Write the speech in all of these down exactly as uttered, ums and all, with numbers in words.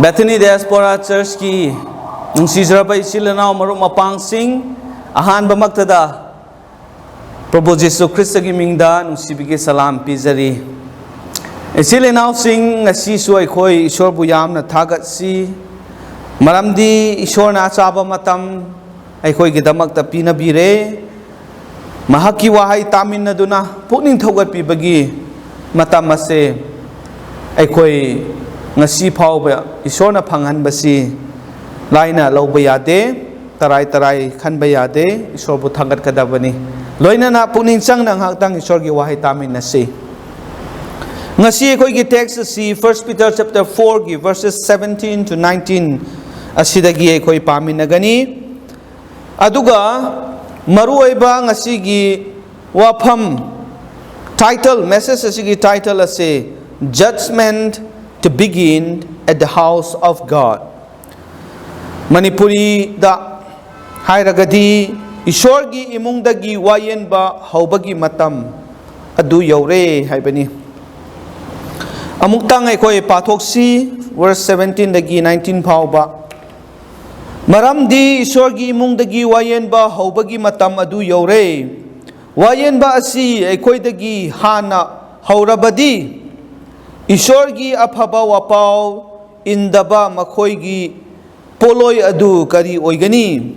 Bethany Diaspora Churchꯀꯤ ꯅꯨꯡꯁꯤꯖꯔꯕ ꯏꯆꯤꯜ ꯏꯅꯥꯎ ꯃꯔꯨꯞ ꯃꯄꯥꯡꯁꯤꯡ, ꯑꯍꯥꯟꯕꯃꯛꯇꯗ ꯄ꯭ꯔꯚꯨ ꯖꯤꯁꯨ ꯈ꯭ꯔꯤꯁꯇꯒꯤ ꯃꯤꯡꯗ ꯅꯨꯡꯁꯤꯕꯒꯤ ꯁꯂꯥꯝ ꯄꯤꯖꯔꯤ꯫ ꯏꯆꯤꯜ ꯏꯅꯥꯎꯁꯤꯡ, ꯉꯁꯤꯁꯨ ꯑꯩꯈꯣꯏ ꯏꯁꯣꯔꯕꯨ ꯌꯥꯝꯅ ꯊꯥꯒꯠꯁꯤ, ꯃꯔꯝꯗꯤ ꯏꯁꯣꯔꯅ ꯑꯆꯥꯕ ꯃꯇꯝ ꯑꯩꯈꯣꯏꯒꯤꯗꯃꯛꯇ ꯄꯤꯅꯕꯤꯔꯦ꯫ ꯃꯍꯥꯛꯀꯤ ꯋꯥꯍꯩ ꯇꯥꯃꯤꯟꯅꯗꯨꯅ ꯄꯨꯛꯅꯤꯡ ꯊꯧꯒꯠꯄꯤꯕꯒꯤ ꯃꯇꯝ ꯑꯁꯦ ꯑꯩꯈꯣꯏ ꯉꯁꯤ ꯐꯥꯎꯕ ꯏꯁꯣꯔꯅ ꯐꯪꯍꯟꯕꯁꯤ ꯂꯥꯏꯅ ꯂꯧꯕ ꯌꯥꯗꯦ, ꯇꯔꯥꯏ ꯇꯔꯥꯏ ꯈꯟꯕ ꯌꯥꯗꯦ, ꯏꯁꯣꯔꯕꯨ ꯊꯥꯒꯠꯀꯗꯕꯅꯤ꯫ ꯂꯣꯏꯅꯅ ꯄꯨꯛꯅꯤꯡ ꯆꯪꯅ ꯉꯥꯏꯍꯥꯛꯇꯪ ꯏꯁꯣꯔꯒꯤ ꯋꯥꯍꯩ ꯇꯥꯃꯤꯟꯅꯁꯤ꯫ ꯉꯁꯤ ꯑꯩꯈꯣꯏꯒꯤ text ꯑꯁꯤ First Peter chapter fourꯒꯤ verses seventeen to nineteen ꯑꯁꯤꯗꯒꯤ ꯑꯩꯈꯣꯏ ꯄꯥꯃꯤꯟꯅꯒꯅꯤ꯫ ꯑꯗꯨꯒ ꯃꯔꯨꯑꯣꯏꯕ ꯉꯁꯤꯒꯤ ꯋꯥꯐꯝ, title, message ꯑꯁꯤꯒꯤ title ꯑꯁꯤ Judgment to Begin at the House of God꯫ ꯃꯅꯤꯄꯨꯔꯤꯗ ꯍꯥꯏꯔꯒꯗꯤ, ꯏꯁꯣꯔꯒꯤ ꯏꯃꯨꯡꯗꯒꯤ ꯋꯥꯌꯦꯟꯕ ꯍꯧꯕꯒꯤ ꯃꯇꯝ ꯑꯗꯨ ꯌꯧꯔꯦ ꯍꯥꯏꯕꯅꯤ꯫ ꯑꯃꯨꯛꯇꯪ ꯑꯩꯈꯣꯏ ꯄꯥꯊꯣꯛꯁꯤ, verse seventeenꯗꯒꯤ nineteen ꯐꯥꯎꯕ꯫ "ꯃꯔꯝꯗꯤ ꯏꯁꯣꯔꯒꯤ ꯏꯃꯨꯡꯗꯒꯤ ꯋꯥꯌꯦꯟꯕ ꯍꯧꯕꯒꯤ ꯃꯇꯝ ꯑꯗꯨ ꯌꯧꯔꯦ꯫ ꯋꯥꯌꯦꯟꯕ ꯑꯁꯤ ꯑꯩꯈꯣꯏꯗꯒꯤ ꯍꯥꯟꯅ ꯍꯧꯔꯕꯗꯤ, ꯏꯁꯣꯔꯒꯤ ꯑꯐꯕ ꯋꯥꯄꯥꯎ ꯏꯟꯗꯕ ꯃꯈꯣꯏꯒꯤ ꯄꯣꯠꯂꯣꯏ ꯑꯗꯨ ꯀꯔꯤ ꯑꯣꯏꯒꯅꯤ?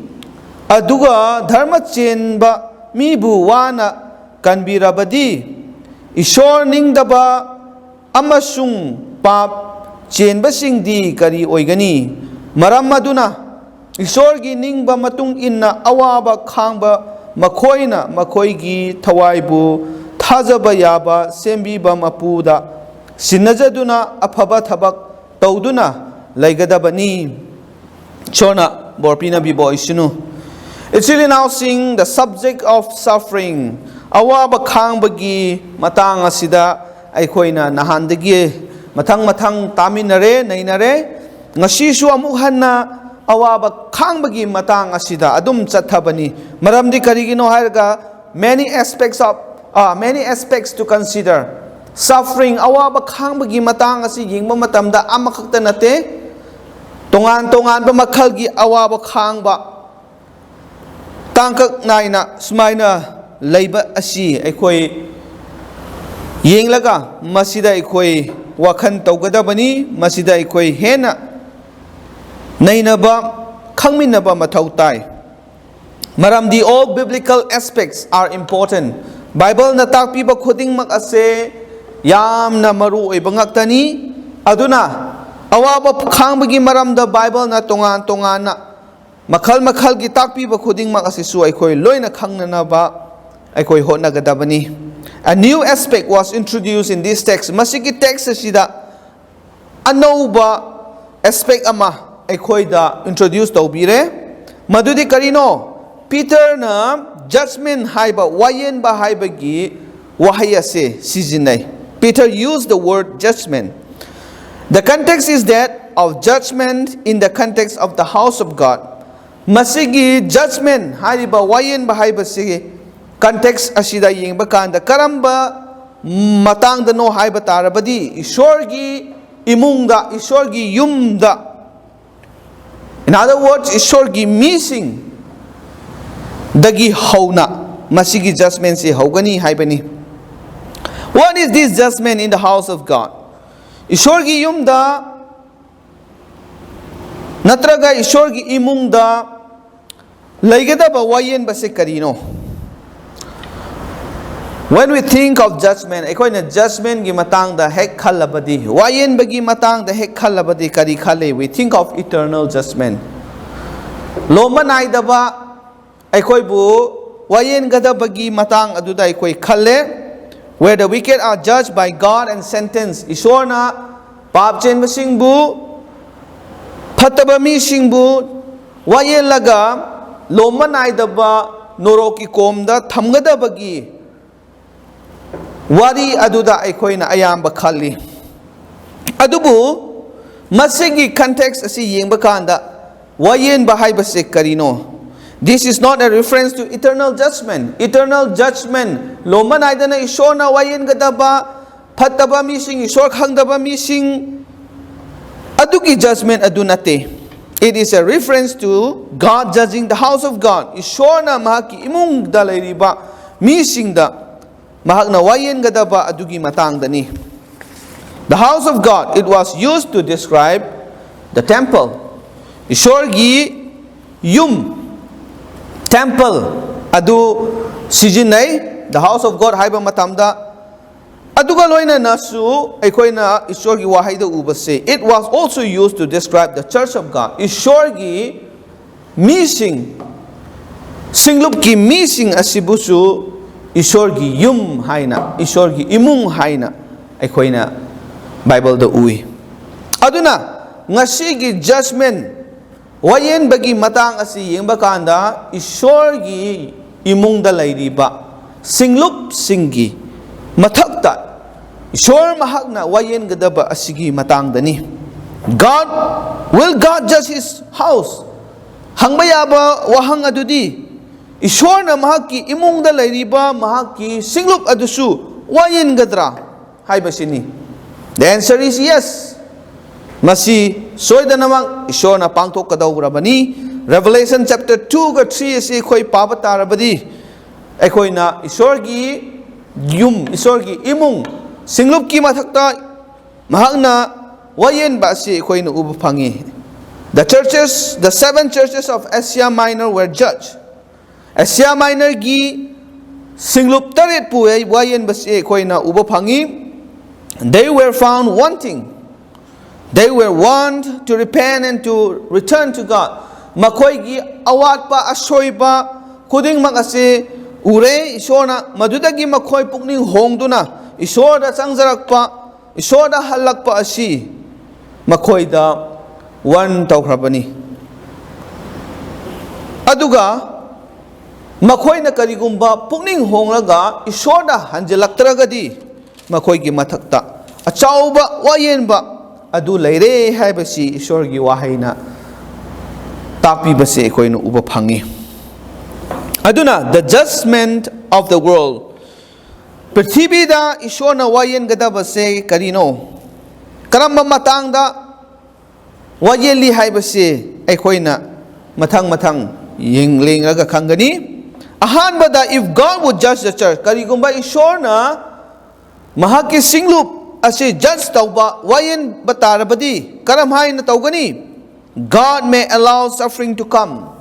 ꯑꯗꯨꯒ ꯙꯔꯃ ꯆꯦꯟꯕ ꯃꯤꯕꯨ ꯋꯥꯅ ꯀꯟꯕꯤꯔꯕꯗꯤ, ꯏꯁꯣꯔ ꯅꯤꯡꯗꯕ ꯑꯃꯁꯨꯡ ꯄꯥꯞ ꯆꯦꯟꯕꯁꯤꯡꯗꯤ ꯀꯔꯤ ꯑꯣꯏꯒꯅꯤ? ꯃꯔꯝ ꯑꯗꯨꯅ ꯏꯁꯣꯔꯒꯤ ꯅꯤꯡꯕ ꯃꯇꯨꯡ ꯏꯟꯅ ꯑꯋꯥꯕ ꯈꯥꯡꯕ ꯃꯈꯣꯏꯅ ꯃꯈꯣꯏꯒꯤ ꯊꯋꯥꯏꯕꯨ ꯊꯥꯖꯕ ꯌꯥꯕ ꯁꯦꯝꯕꯤꯕ ꯃꯄꯨꯗ ꯁꯤꯟꯅꯖꯗꯨꯅ ꯑꯐꯕ ꯊꯕꯛ ꯇꯧꯗꯨꯅ ꯂꯩꯒꯗꯕꯅꯤ꯫" ꯏꯁꯣꯔꯅ ꯕꯣꯔ ꯄꯤꯅꯕꯤꯕ ꯑꯣꯏꯁꯅꯨ꯫ ꯏꯆꯤꯜ ꯏꯅꯥꯎꯁꯤꯡ, the subject of suffering, ꯑꯋꯥꯕ ꯈꯥꯡꯕꯒꯤ ꯃꯇꯥꯡ ꯑꯁꯤꯗ ꯑꯩꯈꯣꯏꯅ ꯅꯍꯥꯟꯗꯒꯤ ꯃꯊꯪ ꯃꯊꯪ ꯇꯥꯃꯤꯟꯅꯔꯦ, ꯅꯩꯅꯔꯦ꯫ ꯉꯁꯤꯁꯨ ꯑꯃꯨꯛ ꯍꯟꯅ ꯑꯋꯥꯕ ꯈꯥꯡꯕꯒꯤ ꯃꯇꯥꯡ ꯑꯁꯤꯗ ꯑꯗꯨꯝ ꯆꯠꯊꯕꯅꯤ꯫ ꯃꯔꯝꯗꯤ ꯀꯔꯤꯒꯤꯅꯣ ꯍꯥꯏꯔꯒ, many aspects of, uh, many aspects to consider, Suffering, ꯑꯋꯥꯕ ꯈꯥꯡꯕꯒꯤ ꯃꯇꯥꯡ ꯑꯁꯤ ꯌꯦꯡꯕ ꯃꯇꯝꯗ ꯑꯃꯈꯛꯇ ꯅꯠꯇꯦ, ꯇꯣꯉꯥꯟ ꯇꯣꯉꯥꯟꯕ ꯃꯈꯜꯒꯤ ꯑꯋꯥꯕ ꯈꯥꯡꯕ, ꯇꯥꯡꯀꯛ ꯅꯥꯏꯅ ꯁꯨꯃꯥꯏꯅ ꯂꯩꯕ ꯑꯁꯤ ꯑꯩꯈꯣꯏ ꯌꯦꯡꯂꯒ ꯃꯁꯤꯗ ꯑꯩꯈꯣꯏ ꯋꯥꯈꯜ ꯇꯧꯒꯗꯕꯅꯤ, ꯃꯁꯤꯗ ꯑꯩꯈꯣꯏ ꯍꯦꯟꯅ ꯅꯩꯅꯕ, ꯈꯪꯃꯤꯟꯅꯕ ꯃꯊꯧ ꯇꯥꯏ꯫ ꯃꯔꯝꯗꯤ all biblical aspects are important. ꯕꯥꯏꯕꯜꯅ ꯇꯥꯛꯄꯤꯕ ꯈꯨꯗꯤꯡꯃꯛ ꯑꯁꯦ ꯌꯥꯝꯅ ꯃꯔꯨ ꯑꯣꯏꯕ ꯉꯥꯛꯇꯅꯤ꯫ ꯑꯗꯨꯅ ꯑꯋꯥꯕ ꯈꯥꯡꯕꯒꯤ ꯃꯔꯝꯗ ꯕꯥꯏꯕꯜꯅ ꯇꯣꯉꯥꯟ ꯇꯣꯉꯥꯟꯅ ꯃꯈꯜ ꯃꯈꯜꯒꯤ ꯇꯥꯛꯄꯤꯕ ꯈꯨꯗꯤꯡꯃꯛ ꯑꯁꯤꯁꯨ ꯑꯩꯈꯣꯏ ꯂꯣꯏꯅ ꯈꯪꯅꯅꯕ ꯑꯩꯈꯣꯏ ꯍꯣꯠꯅꯒꯗꯕꯅꯤ꯫ A new aspect was introduced in this text. ꯃꯁꯤꯒꯤ text ꯑꯁꯤꯗ ꯑꯅꯧꯕ aspect ꯑꯃ ꯑꯩꯈꯣꯏꯗ introduce ꯇꯧꯕꯤꯔꯦ꯫ ꯃꯗꯨꯗꯤ ꯀꯔꯤꯅꯣ? ꯄꯤꯇꯔꯅ judgment ꯍꯥꯏꯕ, ꯋꯥꯌꯦꯟꯕ ꯍꯥꯏꯕꯒꯤ ꯋꯥꯍꯩ ꯑꯁꯤ ꯁꯤꯖꯤꯟꯅꯩ꯫ Peter used the word judgment. The context is that of judgment in the context of the house of God. ꯃꯁꯤꯒꯤ judgment ꯍꯥꯏꯔꯤꯕ, ꯋꯥꯌꯦꯟꯕ ꯍꯥꯏꯕꯁꯤ context ꯑꯁꯤꯗ ꯌꯦꯡꯕ ꯀꯥꯟꯗ ꯀꯔꯝꯕ ꯃꯇꯥꯡꯗꯅꯣ ꯍꯥꯏꯕ ꯇꯥꯔꯕꯗꯤ, ꯏꯁꯣꯔꯒꯤ ꯏꯃꯨꯡꯗ, ꯏꯁꯣꯔꯒꯤ ꯌꯨꯝꯗ, in other words, ꯏꯁꯣꯔꯒꯤ ꯃꯤꯁꯤꯡꯗꯒꯤ ꯍꯧꯅ ꯃꯁꯤꯒꯤ judgmentꯁꯤ ꯍꯧꯒꯅꯤ ꯍꯥꯏꯕꯅꯤ꯫ What is this judgment in the house of God? ꯏꯁꯣꯔꯒꯤ ꯌꯨꯝꯗ ꯅꯠꯇ꯭ꯔꯒ ꯏꯁꯣꯔꯒꯤ ꯏꯃꯨꯡꯗ ꯂꯩꯒꯗꯕ ꯋꯥꯌꯦꯟꯕꯁꯦ ꯀꯔꯤꯅꯣ? When we think of judgment, ꯑꯩꯈꯣꯏꯅ judgmentꯀꯤ ꯃꯇꯥꯡꯗ ꯍꯦꯛ ꯈꯜꯂꯕꯗꯤ, ꯋꯥꯌꯦꯟꯕꯒꯤ ꯃꯇꯥꯡꯗ ꯍꯦꯛ ꯈꯜꯂꯕꯗꯤ ꯀꯔꯤ ꯈꯜꯂꯤ? We think of eternal judgment. ꯂꯣꯝꯕ ꯅꯥꯏꯗꯕ ꯑꯩꯈꯣꯏꯕꯨ ꯋꯥꯌꯦꯟꯒꯗꯕꯒꯤ ꯃꯇꯥꯡ ꯑꯗꯨꯗ ꯑꯩꯈꯣꯏ ꯈꯜꯂꯦ꯫ Where the wicked are judged by God and sentenced. ꯏꯁꯣꯔꯅ ꯄꯥꯞ ꯆꯦꯟꯕꯁꯤꯡꯕꯨ, ꯐꯠꯇꯕ ꯃꯤꯁꯤꯡꯕꯨ ꯋꯥꯌꯦꯜꯂꯒ ꯂꯣꯝꯕ ꯅꯥꯏꯗꯕ ꯅꯣꯔꯣꯛꯀꯤ ꯀꯣꯝꯗ ꯊꯝꯒꯗꯕꯒꯤ ꯋꯥꯔꯤ ꯑꯗꯨꯗ ꯑꯩꯈꯣꯏꯅ ꯑꯌꯥꯝꯕ ꯈꯜꯂꯤ꯫ ꯑꯗꯨꯕꯨ ꯃꯁꯤꯒꯤ context ꯑꯁꯤ ꯌꯦꯡꯕ ꯀꯥꯟꯗ, ꯋꯥꯌꯦꯟꯕ ꯍꯥꯏꯕꯁꯦ ꯀꯔꯤꯅꯣ? This is not a reference to eternal judgment. Eternal judgment, ꯂꯣꯝꯕ ꯅꯥꯏꯗꯅ ꯏꯁꯣꯔꯅ ꯋꯥꯌꯦꯟꯒꯗꯕ, ꯐꯠꯇꯕ ꯃꯤꯁꯤꯡ, ꯏꯁꯣꯔ ꯈꯪꯗꯕ ꯃꯤꯁꯤꯡ, ꯑꯗꯨꯒꯤ judgment ꯑꯗꯨ ꯅꯠꯇꯦ꯫ It is a reference to God judging the house of God. ꯏꯁꯣꯔꯅ ꯃꯍꯥꯛꯀꯤ ꯏꯃꯨꯡꯗ ꯂꯩꯔꯤꯕ ꯃꯤꯁꯤꯡꯗ ꯃꯍꯥꯛꯅ ꯋꯥꯌꯦꯟꯒꯗꯕ ꯑꯗꯨꯒꯤ ꯃꯇꯥꯡꯗꯅꯤ꯫ The house of God, it was used to describe the temple. ꯏꯁꯣꯔꯒꯤ ꯌꯨꯝ, temple ꯑꯗꯨ ꯁꯤꯖꯤꯟꯅꯩ꯫ The house of God ꯍꯥꯏꯕ ꯃꯇꯝꯗ, ꯑꯗꯨꯒ ꯂꯣꯏꯅꯅꯁꯨ ꯑꯩꯈꯣꯏꯅ ꯏꯁꯣꯔꯒꯤ ꯋꯥꯍꯩꯗ ꯎꯕꯁꯦ, it was also used to describe the church of God. ꯏꯁꯣꯔꯒꯤ ꯃꯤꯁꯤꯡ, ꯁꯤꯡꯂꯨꯞꯀꯤ ꯃꯤꯁꯤꯡ ꯑꯁꯤꯕꯨꯁꯨ ꯏꯁꯣꯔꯒꯤ ꯌꯨꯝ ꯍꯥꯏꯅ, ꯏꯁꯣꯔꯒꯤ ꯏꯃꯨꯡ ꯍꯥꯏꯅ ꯑꯩꯈꯣꯏꯅ ꯕꯥꯏꯕꯜꯗ ꯎꯏ꯫ ꯑꯗꯨꯅ ꯉꯁꯤꯒꯤ judgment, ꯋꯥꯌꯦꯟꯕꯒꯤ ꯃꯇꯥꯡ ꯑꯁꯤ ꯌꯦꯡꯕ ꯀꯥꯟꯗ, ꯏꯁꯣꯔꯒꯤ ꯏꯃꯨꯡꯗ ꯂꯩꯔꯤꯕ ꯁꯤꯡꯂꯨꯞꯁꯤꯡꯒꯤ ꯃꯊꯛꯇ ꯏꯁꯣꯔ ꯃꯍꯥꯛꯅ ꯋꯥꯌꯦꯟꯒꯗꯕ ꯑꯁꯤꯒꯤ ꯃꯇꯥꯡꯗꯅꯤ꯫ God, will God judge his house? ꯍꯪꯕ ꯌꯥꯕ ꯋꯥꯍꯪ ꯑꯗꯨꯗꯤ, ꯏꯁꯣꯔꯅ ꯃꯍꯥꯛꯀꯤ ꯏꯃꯨꯡꯗ ꯂꯩꯔꯤꯕ ꯃꯍꯥꯛꯀꯤ ꯁꯤꯡꯂꯨꯞ ꯑꯗꯨꯁꯨ ꯋꯥꯌꯦꯟꯒꯗ꯭ꯔꯥ ꯍꯥꯏꯕꯁꯤꯅꯤ꯫ The answer is yes. ꯃꯁꯤ ꯁꯣꯏꯗꯅꯃꯛ ꯏꯁꯣꯔꯅ ꯄꯥꯡꯊꯣꯛꯀꯗꯧꯔꯕꯅꯤ꯫ Revelation chapter two ꯒ three ꯑꯁꯤ ꯑꯩꯈꯣꯏ ꯄꯥꯕ ꯇꯥꯔꯕꯗꯤ, ꯑꯩꯈꯣꯏꯅ ꯏꯁꯣꯔꯒꯤ ꯌꯨꯝ, ꯏꯁꯣꯔꯒꯤ ꯏꯃꯨꯡ, ꯁꯤꯡꯂꯨꯞꯀꯤ ꯃꯊꯛꯇ ꯃꯍꯥꯛꯅ ꯋꯥꯌꯦꯟꯕ ꯑꯁꯤ ꯑꯩꯈꯣꯏꯅ ꯎꯕ ꯐꯪꯉꯤ꯫ The churches, the seven churches of Asia Minor were judged. Asia ꯃꯥꯏꯅꯔꯒꯤ ꯁꯤꯡꯂꯨꯞ ꯇꯔꯦꯠꯄꯨ ꯋꯥꯌꯦꯟꯕꯁꯤ ꯑꯩꯈꯣꯏꯅ ꯎꯕ ꯐꯪꯉꯤ꯫ They were found wanting. They were warned to repent and to return to God. ꯃꯈꯣꯏꯒꯤ ꯑꯋꯥꯠꯄ ꯑꯁꯣꯏꯕ ꯈꯨꯗꯤꯡꯃꯛ ꯑꯁꯤ ꯎꯔꯦ ꯏꯁꯣꯔꯅ꯫ ꯃꯗꯨꯗꯒꯤ ꯃꯈꯣꯏ ꯄꯨꯛꯅꯤꯡ ꯍꯣꯡꯗꯨꯅ ꯏꯁꯣꯔꯗ ꯆꯪꯖꯔꯛꯄ, ꯏꯁꯣꯔꯗ ꯍꯜꯂꯛꯄ ꯑꯁꯤ ꯃꯈꯣꯏꯗ warn ꯇꯧꯈ꯭ꯔꯕꯅꯤ꯫ ꯑꯗꯨꯒ ꯃꯈꯣꯏꯅ ꯀꯔꯤꯒꯨꯝꯕ ꯄꯨꯛꯅꯤꯡ ꯍꯣꯡꯂꯒ ꯏꯁꯣꯔꯗ ꯍꯟꯖꯤꯜꯂꯛꯇ꯭ꯔꯒꯗꯤ, ꯃꯈꯣꯏꯒꯤ ꯃꯊꯛꯇ ꯑꯆꯧꯕ ꯋꯥꯌꯦꯟꯕ ꯑꯗꯨ ꯂꯩꯔꯦ ꯍꯥꯏꯕꯁꯤ ꯏꯁꯣꯔꯒꯤ ꯋꯥꯍꯩꯅ ꯇꯥꯛꯄꯤꯕꯁꯦ ꯑꯩꯈꯣꯏꯅ ꯎꯕ ꯐꯪꯉꯤ꯫ ꯑꯗꯨꯅ, the judgment of the world, ꯄ꯭ꯔꯤꯊꯤꯕꯤꯗ ꯏꯁꯣꯔꯅ ꯋꯥꯌꯦꯟꯒꯗꯕꯁꯦ ꯀꯔꯤꯅꯣ? ꯀꯔꯝꯕ ꯃꯇꯥꯡꯗ ꯋꯥꯌꯦꯜꯂꯤ ꯍꯥꯏꯕꯁꯤ ꯑꯩꯈꯣꯏꯅ ꯃꯊꯪ ꯃꯊꯪ ꯌꯦꯡꯂꯒ ꯈꯪꯒꯅꯤ꯫ ꯑꯍꯥꯟꯕꯗ, if God would judge the church, ꯀꯔꯤꯒꯨꯝꯕ ꯏꯁꯣꯔꯅ ꯃꯍꯥꯛꯀꯤ ꯁꯤꯡꯂꯨꯞ ꯑꯁꯤ ꯖꯖ ꯇꯧꯕ, ꯋꯥꯌꯦꯟꯕ ꯇꯥꯔꯕꯗꯤ ꯀꯔꯝ ꯍꯥꯏꯅ ꯇꯧꯒꯅꯤ? God may allow suffering to come.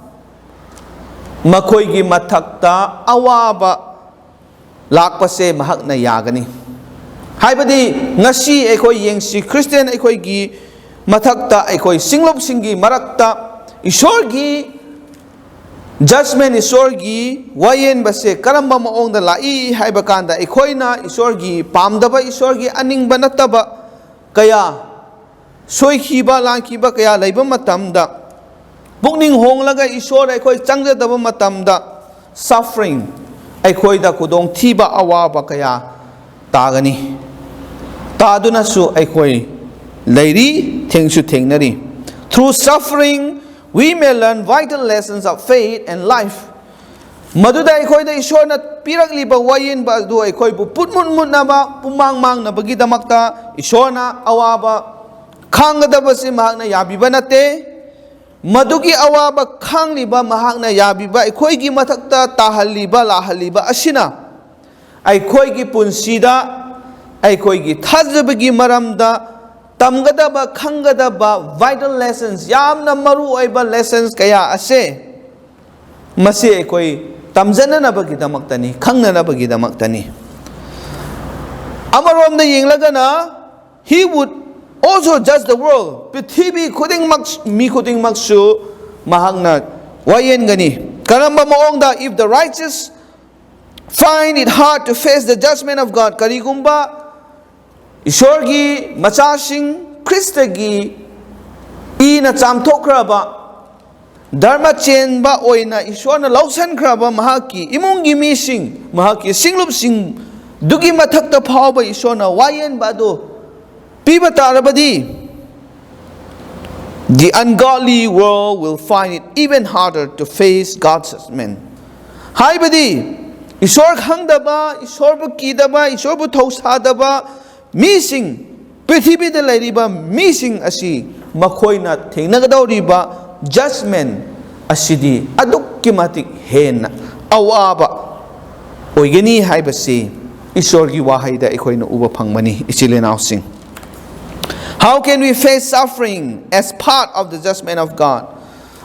ꯃꯈꯣꯏꯒꯤ ꯃꯊꯛꯇ ꯑꯋꯥꯕ ꯂꯥꯛꯄꯁꯦ ꯃꯍꯥꯛꯅ ꯌꯥꯒꯅꯤ꯫ ꯍꯥꯏꯕꯗꯤ ꯉꯁꯤ ꯑꯩꯈꯣꯏ ꯌꯦꯡꯁꯤ, ꯈ꯭ꯔꯤꯁꯇꯤꯌꯥꯟ ꯑꯩꯈꯣꯏꯒꯤ ꯃꯊꯛꯇ, ꯑꯩꯈꯣꯏ ꯁꯤꯡꯂꯨꯞꯁꯤꯡꯒꯤ ꯃꯔꯛꯇ ꯏꯁꯣꯔꯒꯤ ꯖꯖꯃꯦꯟ, ꯏꯁꯣꯔꯒꯤ ꯋꯥꯌꯦꯟꯕꯁꯦ ꯀꯔꯝꯕ ꯃꯑꯣꯡꯗ ꯂꯥꯛꯏ ꯍꯥꯏꯕ ꯀꯥꯟꯗ, ꯑꯩꯈꯣꯏꯅ ꯏꯁꯣꯔꯒꯤ ꯄꯥꯝꯗꯕ, ꯏꯁꯣꯔꯒꯤ ꯑꯅꯤꯡꯕ ꯅꯠꯇꯕ ꯀꯌꯥ, ꯁꯣꯏꯈꯤꯕ ꯂꯥꯟꯈꯤꯕ ꯀꯌꯥ ꯂꯩꯕ ꯃꯇꯝꯗ, ꯄꯨꯛꯅꯤꯡ ꯍꯣꯡꯂꯒ ꯏꯁꯣꯔ ꯑꯩꯈꯣꯏ ꯆꯪꯖꯗꯕ ꯃꯇꯝꯗ, suffering, ꯑꯩꯈꯣꯏꯗ ꯈꯨꯗꯣꯡꯊꯤꯕ ꯑꯋꯥꯕ ꯀꯌꯥ ꯇꯥꯒꯅꯤ꯫ ꯇꯥꯗꯨꯅꯁꯨ ꯑꯩꯈꯣꯏ ꯂꯩꯔꯤ, ꯊꯦꯡꯁꯨ ꯊꯦꯡꯅꯔꯤ꯫ Through suffering, we may learn vital lessons of faith and life. ꯃꯗꯨꯗ ꯑꯩꯈꯣꯏꯗ ꯏꯁꯣꯔꯅ ꯄꯤꯔꯛꯂꯤꯕ ꯋꯥꯌꯦꯟꯕ ꯑꯗꯨ ꯑꯩꯈꯣꯏꯕꯨ ꯄꯨꯠꯃꯨꯠ ꯃꯨꯠꯅꯕ, ꯄꯨꯝꯃꯥꯡ ꯃꯥꯡꯅꯕꯒꯤꯗꯃꯛꯇ ꯏꯁꯣꯔꯅ ꯑꯋꯥꯕ ꯈꯥꯡꯒꯗꯕꯁꯤ ꯃꯍꯥꯛꯅ ꯌꯥꯕꯤꯕ ꯅꯠꯇꯦ꯫ ꯃꯗꯨꯒꯤ ꯑꯋꯥꯕ ꯈꯥꯡꯂꯤꯕ, ꯃꯍꯥꯛꯅ ꯌꯥꯕꯤꯕ, ꯑꯩꯈꯣꯏꯒꯤ ꯃꯊꯛꯇ ꯇꯥꯍꯜꯂꯤꯕ, ꯂꯥꯛꯍꯜꯂꯤꯕ ꯑꯁꯤꯅ ꯑꯩꯈꯣꯏꯒꯤ ꯄꯨꯟꯁꯤꯗ, ꯑꯩꯈꯣꯏꯒꯤ ꯊꯥꯖꯕꯒꯤ ꯃꯔꯝꯗ ꯇꯝꯒꯗꯕ, ꯈꯪꯒꯗꯕ vital lessons, ꯌꯥꯝꯅ ꯃꯔꯨ ꯑꯣꯏꯕ lessons ꯀꯌꯥ ꯑꯁꯦ ꯃꯁꯤ ꯑꯩꯈꯣꯏ ꯇꯝꯖꯅꯅꯕꯒꯤꯗꯃꯛꯇꯅꯤ, ꯈꯪꯅꯅꯕꯒꯤꯗꯃꯛꯇꯅꯤ꯫ ꯑꯃꯔꯣꯝꯗ ꯌꯦꯡꯂꯒꯅ, he would also judge the world. ꯄ꯭ꯔꯤꯊꯤꯕꯤ ꯈꯨꯗꯤꯡꯃꯛ, ꯃꯤ ꯈꯨꯗꯤꯡꯃꯛꯁꯨ ꯃꯍꯥꯛꯅ ꯋꯥꯌꯦꯟꯒꯅꯤ꯫ ꯀꯔꯝꯕ ꯃꯑꯣꯡꯗ? If the righteous find it hard to face the judgment of God, ꯀꯔꯤꯒꯨꯝꯕ ꯏꯁꯣꯔꯒꯤ ꯃꯆꯥꯁꯤꯡ, ꯈ꯭ꯔꯤꯁꯇꯒꯤ ꯏꯅ ꯆꯥꯝꯊꯣꯛꯈ꯭ꯔꯕ, ꯙꯔꯃ ꯆꯦꯟꯕ ꯑꯣꯏꯅ ꯏꯁꯣꯔꯅ ꯂꯧꯁꯤꯟꯈ꯭ꯔꯕ ꯃꯍꯥꯛꯀꯤ ꯏꯃꯨꯡꯒꯤ ꯃꯤꯁꯤꯡ, ꯃꯍꯥꯛꯀꯤ ꯁꯤꯡꯂꯨꯞꯁꯤꯡꯗꯨꯒꯤ ꯃꯊꯛꯇ ꯐꯥꯎꯕ ꯏꯁꯣꯔꯅ ꯋꯥꯌꯦꯟꯕ ꯑꯗꯨ ꯄꯤꯕ ꯇꯥꯔꯕꯗꯤ, the ungodly world will find it even harder to face God's judgment. ꯍꯥꯏꯕꯗꯤ, ꯏꯁꯣꯔ ꯈꯪꯗꯕ, ꯏꯁꯣꯔꯕꯨ ꯀꯤꯗꯕ, ꯏꯁꯣꯔꯕꯨ ꯊꯧꯁꯥꯗꯕ ꯃꯤꯁꯤꯡ, ꯄ꯭ꯔꯤꯊꯤꯕꯤꯗ ꯂꯩꯔꯤꯕ ꯃꯤꯁꯤꯡ ꯑꯁꯤ ꯃꯈꯣꯏꯅ ꯊꯦꯡꯅꯒꯗꯧꯔꯤꯕ judgment ꯑꯁꯤꯗꯤ ꯑꯗꯨꯛꯀꯤ ꯃꯇꯤꯛ ꯍꯦꯟꯅ ꯑꯋꯥꯕ ꯑꯣꯏꯒꯅꯤ ꯍꯥꯏꯕꯁꯤ ꯏꯁꯣꯔꯒꯤ ꯋꯥꯍꯩꯗ ꯑꯩꯈꯣꯏꯅ ꯎꯕ ꯐꯪꯕꯅꯤ, ꯏꯆꯤꯜ ꯏꯅꯥꯎꯁꯤꯡ꯫ How can we face suffering as part of the judgment of God?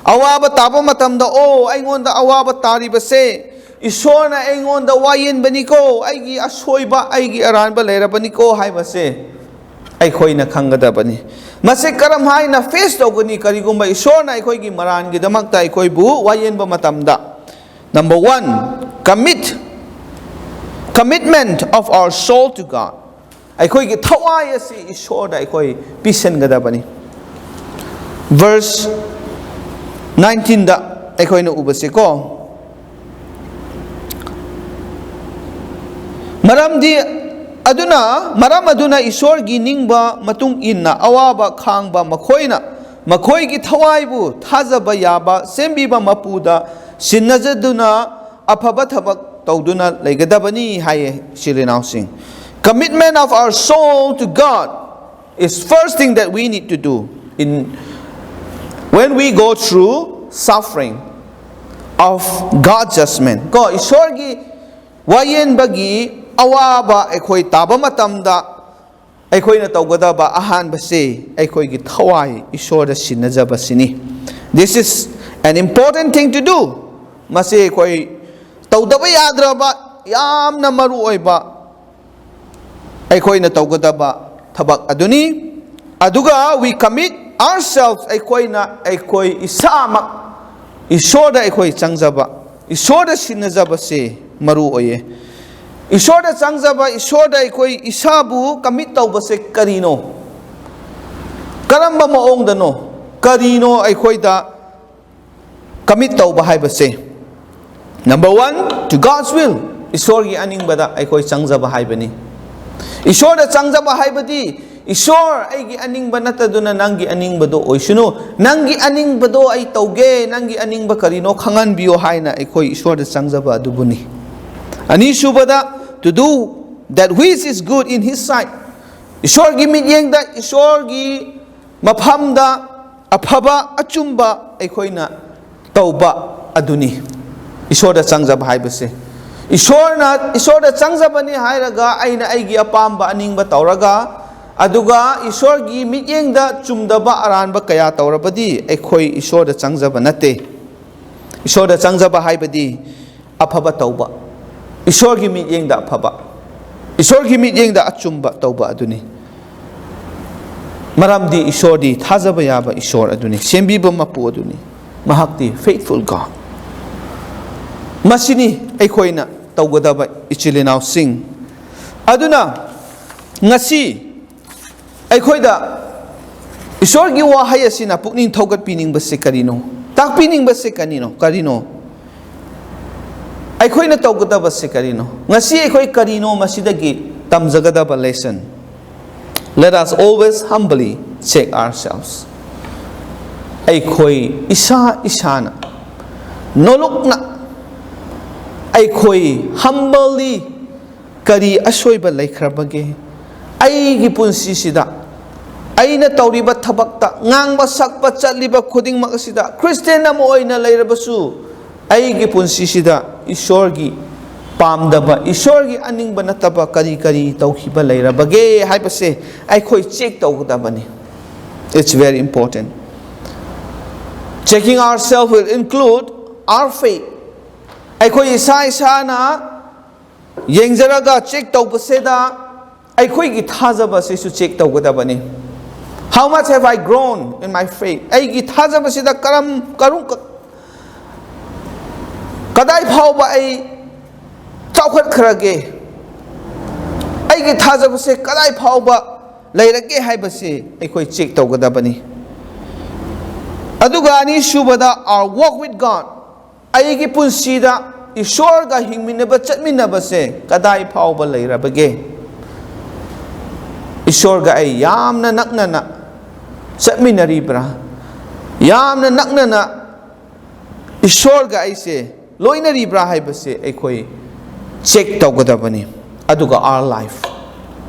ꯑꯋꯥꯕ ꯇꯥꯕ ꯃꯇꯝꯗ, "ꯑꯣ, ꯑꯩꯉꯣꯟꯗ ꯑꯋꯥꯕ ꯇꯥꯔꯤꯕꯁꯦ ꯏꯁꯣꯔꯅ ꯑꯩꯉꯣꯟꯗ ꯋꯥꯌꯦꯟꯕꯅꯤꯀꯣ, ꯑꯩꯒꯤ ꯑꯁꯣꯏꯕ, ꯑꯩꯒꯤ ꯑꯔꯥꯟꯕ ꯂꯩꯔꯕꯅꯤꯀꯣ" ꯍꯥꯏꯕꯁꯦ ꯑꯩꯈꯣꯏꯅ ꯈꯪꯒꯗꯕꯅꯤ꯫ ꯃꯁꯤ ꯀꯔꯝ ꯍꯥꯏꯅ face ꯇꯧꯒꯅꯤ? ꯀꯔꯤꯒꯨꯝꯕ ꯏꯁꯣꯔꯅ ꯑꯩꯈꯣꯏꯒꯤ ꯃꯔꯥꯟꯒꯤꯗꯃꯛꯇ ꯑꯩꯈꯣꯏꯕꯨ ꯋꯥꯌꯦꯟꯕ ꯃꯇꯝꯗ, number one, commit, commitment of our soul to God. ꯑꯩꯈꯣꯏꯒꯤ ꯊꯋꯥꯏ ꯑꯁꯤ ꯏꯁꯣꯔꯗ ꯑꯩꯈꯣꯏ ꯄꯤꯁꯤꯟꯒꯗꯕꯅꯤ꯫ Verse nineteenꯗ ꯑꯩꯈꯣꯏꯅ ꯎꯕꯁꯤꯀꯣ, ꯃꯔꯝꯗꯤ ꯑꯗꯨꯅ, ꯃꯔꯝ ꯑꯗꯨꯅ ꯏꯁꯣꯔꯒꯤ ꯅꯤꯡꯕ ꯃꯇꯨꯡ ꯏꯟꯅ ꯑꯋꯥꯕ ꯈꯥꯡꯕ ꯃꯈꯣꯏꯅ ꯃꯈꯣꯏꯒꯤ ꯊꯋꯥꯏꯕꯨ ꯊꯥꯖꯕ ꯌꯥꯕ ꯁꯦꯝꯕꯤꯕ ꯃꯄꯨꯗ ꯁꯤꯟꯅꯖꯗꯨꯅ ꯑꯐꯕ ꯊꯕꯛ ꯇꯧꯗꯨꯅ ꯂꯩꯒꯗꯕꯅꯤ ꯍꯥꯏꯌꯦ, ꯏꯆꯤꯜ ꯏꯅꯥꯎꯁꯤꯡ꯫ Commitment of our soul to God is first thing that we need to do in, when we go through suffering of God judgment. ꯀꯣ, ꯏꯁꯣꯔꯒꯤ ꯋꯥꯌꯦꯟꯕꯒꯤ ꯑꯋꯥꯕ ꯑꯩꯈꯣꯏ ꯇꯥꯕ ꯃꯇꯝꯗ ꯑꯩꯈꯣꯏꯅ ꯇꯧꯒꯗꯕ ꯑꯍꯥꯟꯕꯁꯤ ꯑꯩꯈꯣꯏꯒꯤ ꯊꯋꯥꯏ ꯏꯁꯣꯔꯗ ꯁꯤꯟꯅꯖꯕꯁꯤꯅꯤ꯫ This is an important thing to do. ꯃꯁꯤ ꯑꯩꯈꯣꯏ ꯇꯧꯗꯕ ꯌꯥꯗ꯭ꯔꯕ, ꯌꯥꯝꯅ ꯃꯔꯨ ꯑꯣꯏꯕ ꯑꯩꯈꯣꯏꯅ ꯇꯧꯒꯗꯕ ꯊꯕꯛ ꯑꯗꯨꯅꯤ꯫ ꯑꯗꯨꯒ we commit ourselves, ꯑꯩꯈꯣꯏꯅ ꯑꯩꯈꯣꯏ ꯏꯁꯥꯃꯛ ꯏꯁꯣꯔꯗ ꯑꯩꯈꯣꯏ ꯆꯪꯖꯕ, ꯏꯁꯣꯔꯗ ꯁꯤꯟꯅꯖꯕꯁꯦ ꯃꯔꯨ ꯑꯣꯏꯌꯦ꯫ ꯏꯁꯣꯔꯗ ꯆꯪꯖꯕ, ꯏꯁꯣꯔꯗ ꯑꯩꯈꯣꯏ ꯏꯁꯥꯕꯨ commit ꯇꯧꯕꯁꯦ ꯀꯔꯤꯅꯣ? ꯀꯔꯝꯕ ꯃꯑꯣꯡꯗꯅꯣ? ꯀꯔꯤꯅꯣ ꯑꯩꯈꯣꯏꯗ commit ꯇꯧꯕ ꯍꯥꯏꯕꯁꯦ? Number one, to God's will. ꯏꯁꯣꯔꯒꯤ ꯑꯅꯤꯡꯕꯗ ꯑꯩꯈꯣꯏ ꯆꯪꯖꯕ ꯍꯥꯏꯕꯅꯤ꯫ ꯏꯁꯣꯔꯗ ꯆꯪꯖꯕ ꯍꯥꯏꯕꯗꯤ, "ꯏꯁꯣꯔ, ꯑꯩꯒꯤ ꯑꯅꯤꯡꯕ ꯅꯠꯇꯗꯨꯅ ꯅꯪꯒꯤ ꯑꯅꯤꯡꯕꯗꯣ ꯑꯣꯏꯁꯅꯨ, ꯅꯪꯒꯤ ꯑꯅꯤꯡꯕꯗꯣ ꯑꯩ ꯇꯧꯒꯦ, ꯅꯪꯒꯤ ꯑꯅꯤꯡꯕ ꯀꯔꯤꯅꯣ ꯈꯪꯍꯟꯕꯤꯌꯣ" ꯍꯥꯏꯅ ꯑꯩꯈꯣꯏ ꯏꯁꯣꯔꯗ ꯆꯪꯖꯕ ꯑꯗꯨꯕꯨꯅꯤ꯫ ꯑꯅꯤꯁꯨꯕꯗ, to do that which is good in his sight. ꯏꯁꯣꯔꯒꯤ ꯃꯤꯠꯌꯦꯡꯗ, ꯏꯁꯣꯔꯒꯤ ꯃꯐꯝꯗ ꯑꯐꯕ, ꯑꯆꯨꯝꯕ ꯑꯩꯈꯣꯏꯅ ꯇꯧꯕ ꯑꯗꯨꯅꯤ ꯏꯁꯣꯔꯗ ꯆꯪꯖꯕ ꯍꯥꯏꯕꯁꯦ꯫ ꯏꯁꯣꯔꯅ, ꯏꯁꯣꯔꯗ ꯆꯪꯖꯕꯅꯤ ꯍꯥꯏꯔꯒ ꯑꯩꯅ ꯑꯩꯒꯤ ꯑꯄꯥꯝꯕ ꯑꯅꯤꯡꯕ ꯇꯧꯔꯒ, ꯑꯗꯨꯒ ꯏꯁꯣꯔꯒꯤ ꯃꯤꯠꯌꯦꯡꯗ ꯆꯨꯝꯗꯕ ꯑꯔꯥꯟꯕ ꯀꯌꯥ ꯇꯧꯔꯕꯗꯤ ꯑꯩꯈꯣꯏ ꯏꯁꯣꯔꯗ ꯆꯪꯖꯕ ꯅꯠꯇꯦ꯫ ꯏꯁꯣꯔꯗ ꯆꯪꯖꯕ ꯍꯥꯏꯕꯗꯤ ꯑꯐꯕ ꯇꯧꯕ, ꯏꯁꯣꯔꯒꯤ ꯃꯤꯠꯌꯦꯡꯗ ꯑꯐꯕ, ꯏꯁꯣꯔꯒꯤ ꯃꯤꯠꯌꯦꯡꯗ ꯑꯆꯨꯝꯕ ꯇꯧꯕ ꯑꯗꯨꯅꯤ꯫ ꯃꯔꯝꯗꯤ ꯏꯁꯣꯔꯗꯤ ꯊꯥꯖꯕ ꯌꯥꯕ ꯏꯁꯣꯔ ꯑꯗꯨꯅꯤ, ꯁꯦꯝꯕꯤꯕ ꯃꯄꯨ ꯑꯗꯨꯅꯤ꯫ ꯃꯍꯥꯛꯇꯤ faithful God꯫ ꯃꯁꯤꯅꯤ ꯑꯩꯈꯣꯏꯅ ꯇꯧꯒꯗꯕ, ꯏꯆꯤꯜ ꯏꯅꯥꯎꯁꯤꯡ꯫ ꯑꯗꯨꯅ ꯉꯁꯤ ꯑꯩꯈꯣꯏꯗ ꯏꯁꯣꯔꯒꯤ ꯋꯥꯍꯩ ꯑꯁꯤꯅ ꯄꯨꯛꯅꯤꯡ ꯊꯧꯒꯠꯄꯤꯅꯤꯡꯕꯁꯤ ꯀꯔꯤꯅꯣ? ꯇꯥꯛꯄꯤꯅꯤꯡꯕꯁꯤ ꯀꯔꯤꯅꯣ? ꯀꯔꯤꯅꯣ? ꯑꯩꯈꯣꯏꯅ ꯇꯧꯒꯗꯕꯁꯤ ꯀꯔꯤꯅꯣ? ꯉꯁꯤ ꯑꯩꯈꯣꯏ ꯀꯔꯤꯅꯣ ꯃꯁꯤꯗꯒꯤ ꯇꯝꯖꯒꯗꯕ lesson? Let us always humbly check ourselves. ꯑꯩꯈꯣꯏ ꯏꯁꯥ ꯏꯁꯥꯅ ꯅꯣꯂꯨꯛꯅ, ꯑꯩꯈꯣꯏ humbly ꯀꯔꯤ ꯑꯁꯣꯏꯕ ꯂꯩꯈ꯭ꯔꯕꯒꯦ? ꯑꯩꯒꯤ ꯄꯨꯟꯁꯤꯁꯤꯗ, ꯑꯩꯅ ꯇꯧꯔꯤꯕ ꯊꯕꯛꯇ, ꯉꯥꯡꯕ ꯁꯛꯄ ꯆꯠꯂꯤꯕ ꯈꯨꯗꯤꯡꯃꯛ ꯑꯁꯤꯗ, ꯈ꯭ꯔꯤꯁꯇꯦꯟ ꯑꯃ ꯑꯣꯏꯅ ꯂꯩꯔꯕꯁꯨ, ꯑꯩꯒꯤ ꯄꯨꯟꯁꯤꯁꯤꯗ ꯏꯁꯣꯔꯒꯤ ꯄꯥꯝꯗꯕ, ꯏꯁꯣꯔꯒꯤ ꯑꯅꯤꯡꯕ ꯅꯠꯇꯕ ꯀꯔꯤ ꯀꯔꯤ ꯇꯧꯈꯤꯕ ꯂꯩꯔꯕꯒꯦ ꯍꯥꯏꯕꯁꯦ ꯑꯩꯈꯣꯏ check ꯇꯧꯒꯗꯕꯅꯤ꯫ It's very important. Checking ourselves will include our faith. ꯑꯩꯈꯣꯏ ꯏꯁꯥ ꯏꯁꯥꯅ ꯌꯦꯡꯖꯔꯒ check ꯇꯧꯕꯁꯤꯗ ꯑꯩꯈꯣꯏꯒꯤ ꯊꯥꯖꯕꯁꯤꯁꯨ check ꯇꯧꯒꯗꯕꯅꯤ꯫ How much have I grown in my faith? ꯑꯩꯒꯤ ꯊꯥꯖꯕꯁꯤꯗ ꯀꯔꯝ, ꯀꯔꯝ, ꯀꯗꯥꯏ ꯐꯥꯎꯕ ꯑꯩ ꯆꯥꯎꯈꯠꯈ꯭ꯔꯒꯦ? ꯑꯩꯒꯤ ꯊꯥꯖꯕꯁꯦ ꯀꯗꯥꯏ ꯐꯥꯎꯕ ꯂꯩꯔꯒꯦ ꯍꯥꯏꯕꯁꯤ ꯑꯩꯈꯣꯏ check ꯇꯧꯒꯗꯕꯅꯤ꯫ ꯑꯗꯨꯒ ꯑꯅꯤꯁꯨꯕꯗ, our walk with God. ꯑꯩꯒꯤ ꯄꯨꯟꯁꯤꯗ ꯏꯁꯣꯔꯒ ꯍꯤꯡꯃꯤꯟꯅꯕ, ꯆꯠꯃꯤꯟꯅꯕꯁꯦ ꯀꯗꯥꯏ ꯐꯥꯎꯕ ꯂꯩꯔꯕꯒꯦ? ꯏꯁꯣꯔꯒ ꯑꯩ ꯌꯥꯝꯅ ꯅꯛꯅꯅ ꯆꯠꯃꯤꯟꯅꯔꯤꯕ꯭ꯔꯥ? ꯌꯥꯝꯅ ꯅꯛꯅꯅ ꯏꯁꯣꯔꯒ ꯑꯩꯁꯦ ꯂꯣꯏꯅꯔꯤꯕ꯭ꯔꯥ ꯍꯥꯏꯕꯁꯦ ꯑꯩꯈꯣꯏ ꯆꯦꯛ ꯇꯧꯒꯗꯕꯅꯤ꯫ ꯑꯗꯨꯒ our life,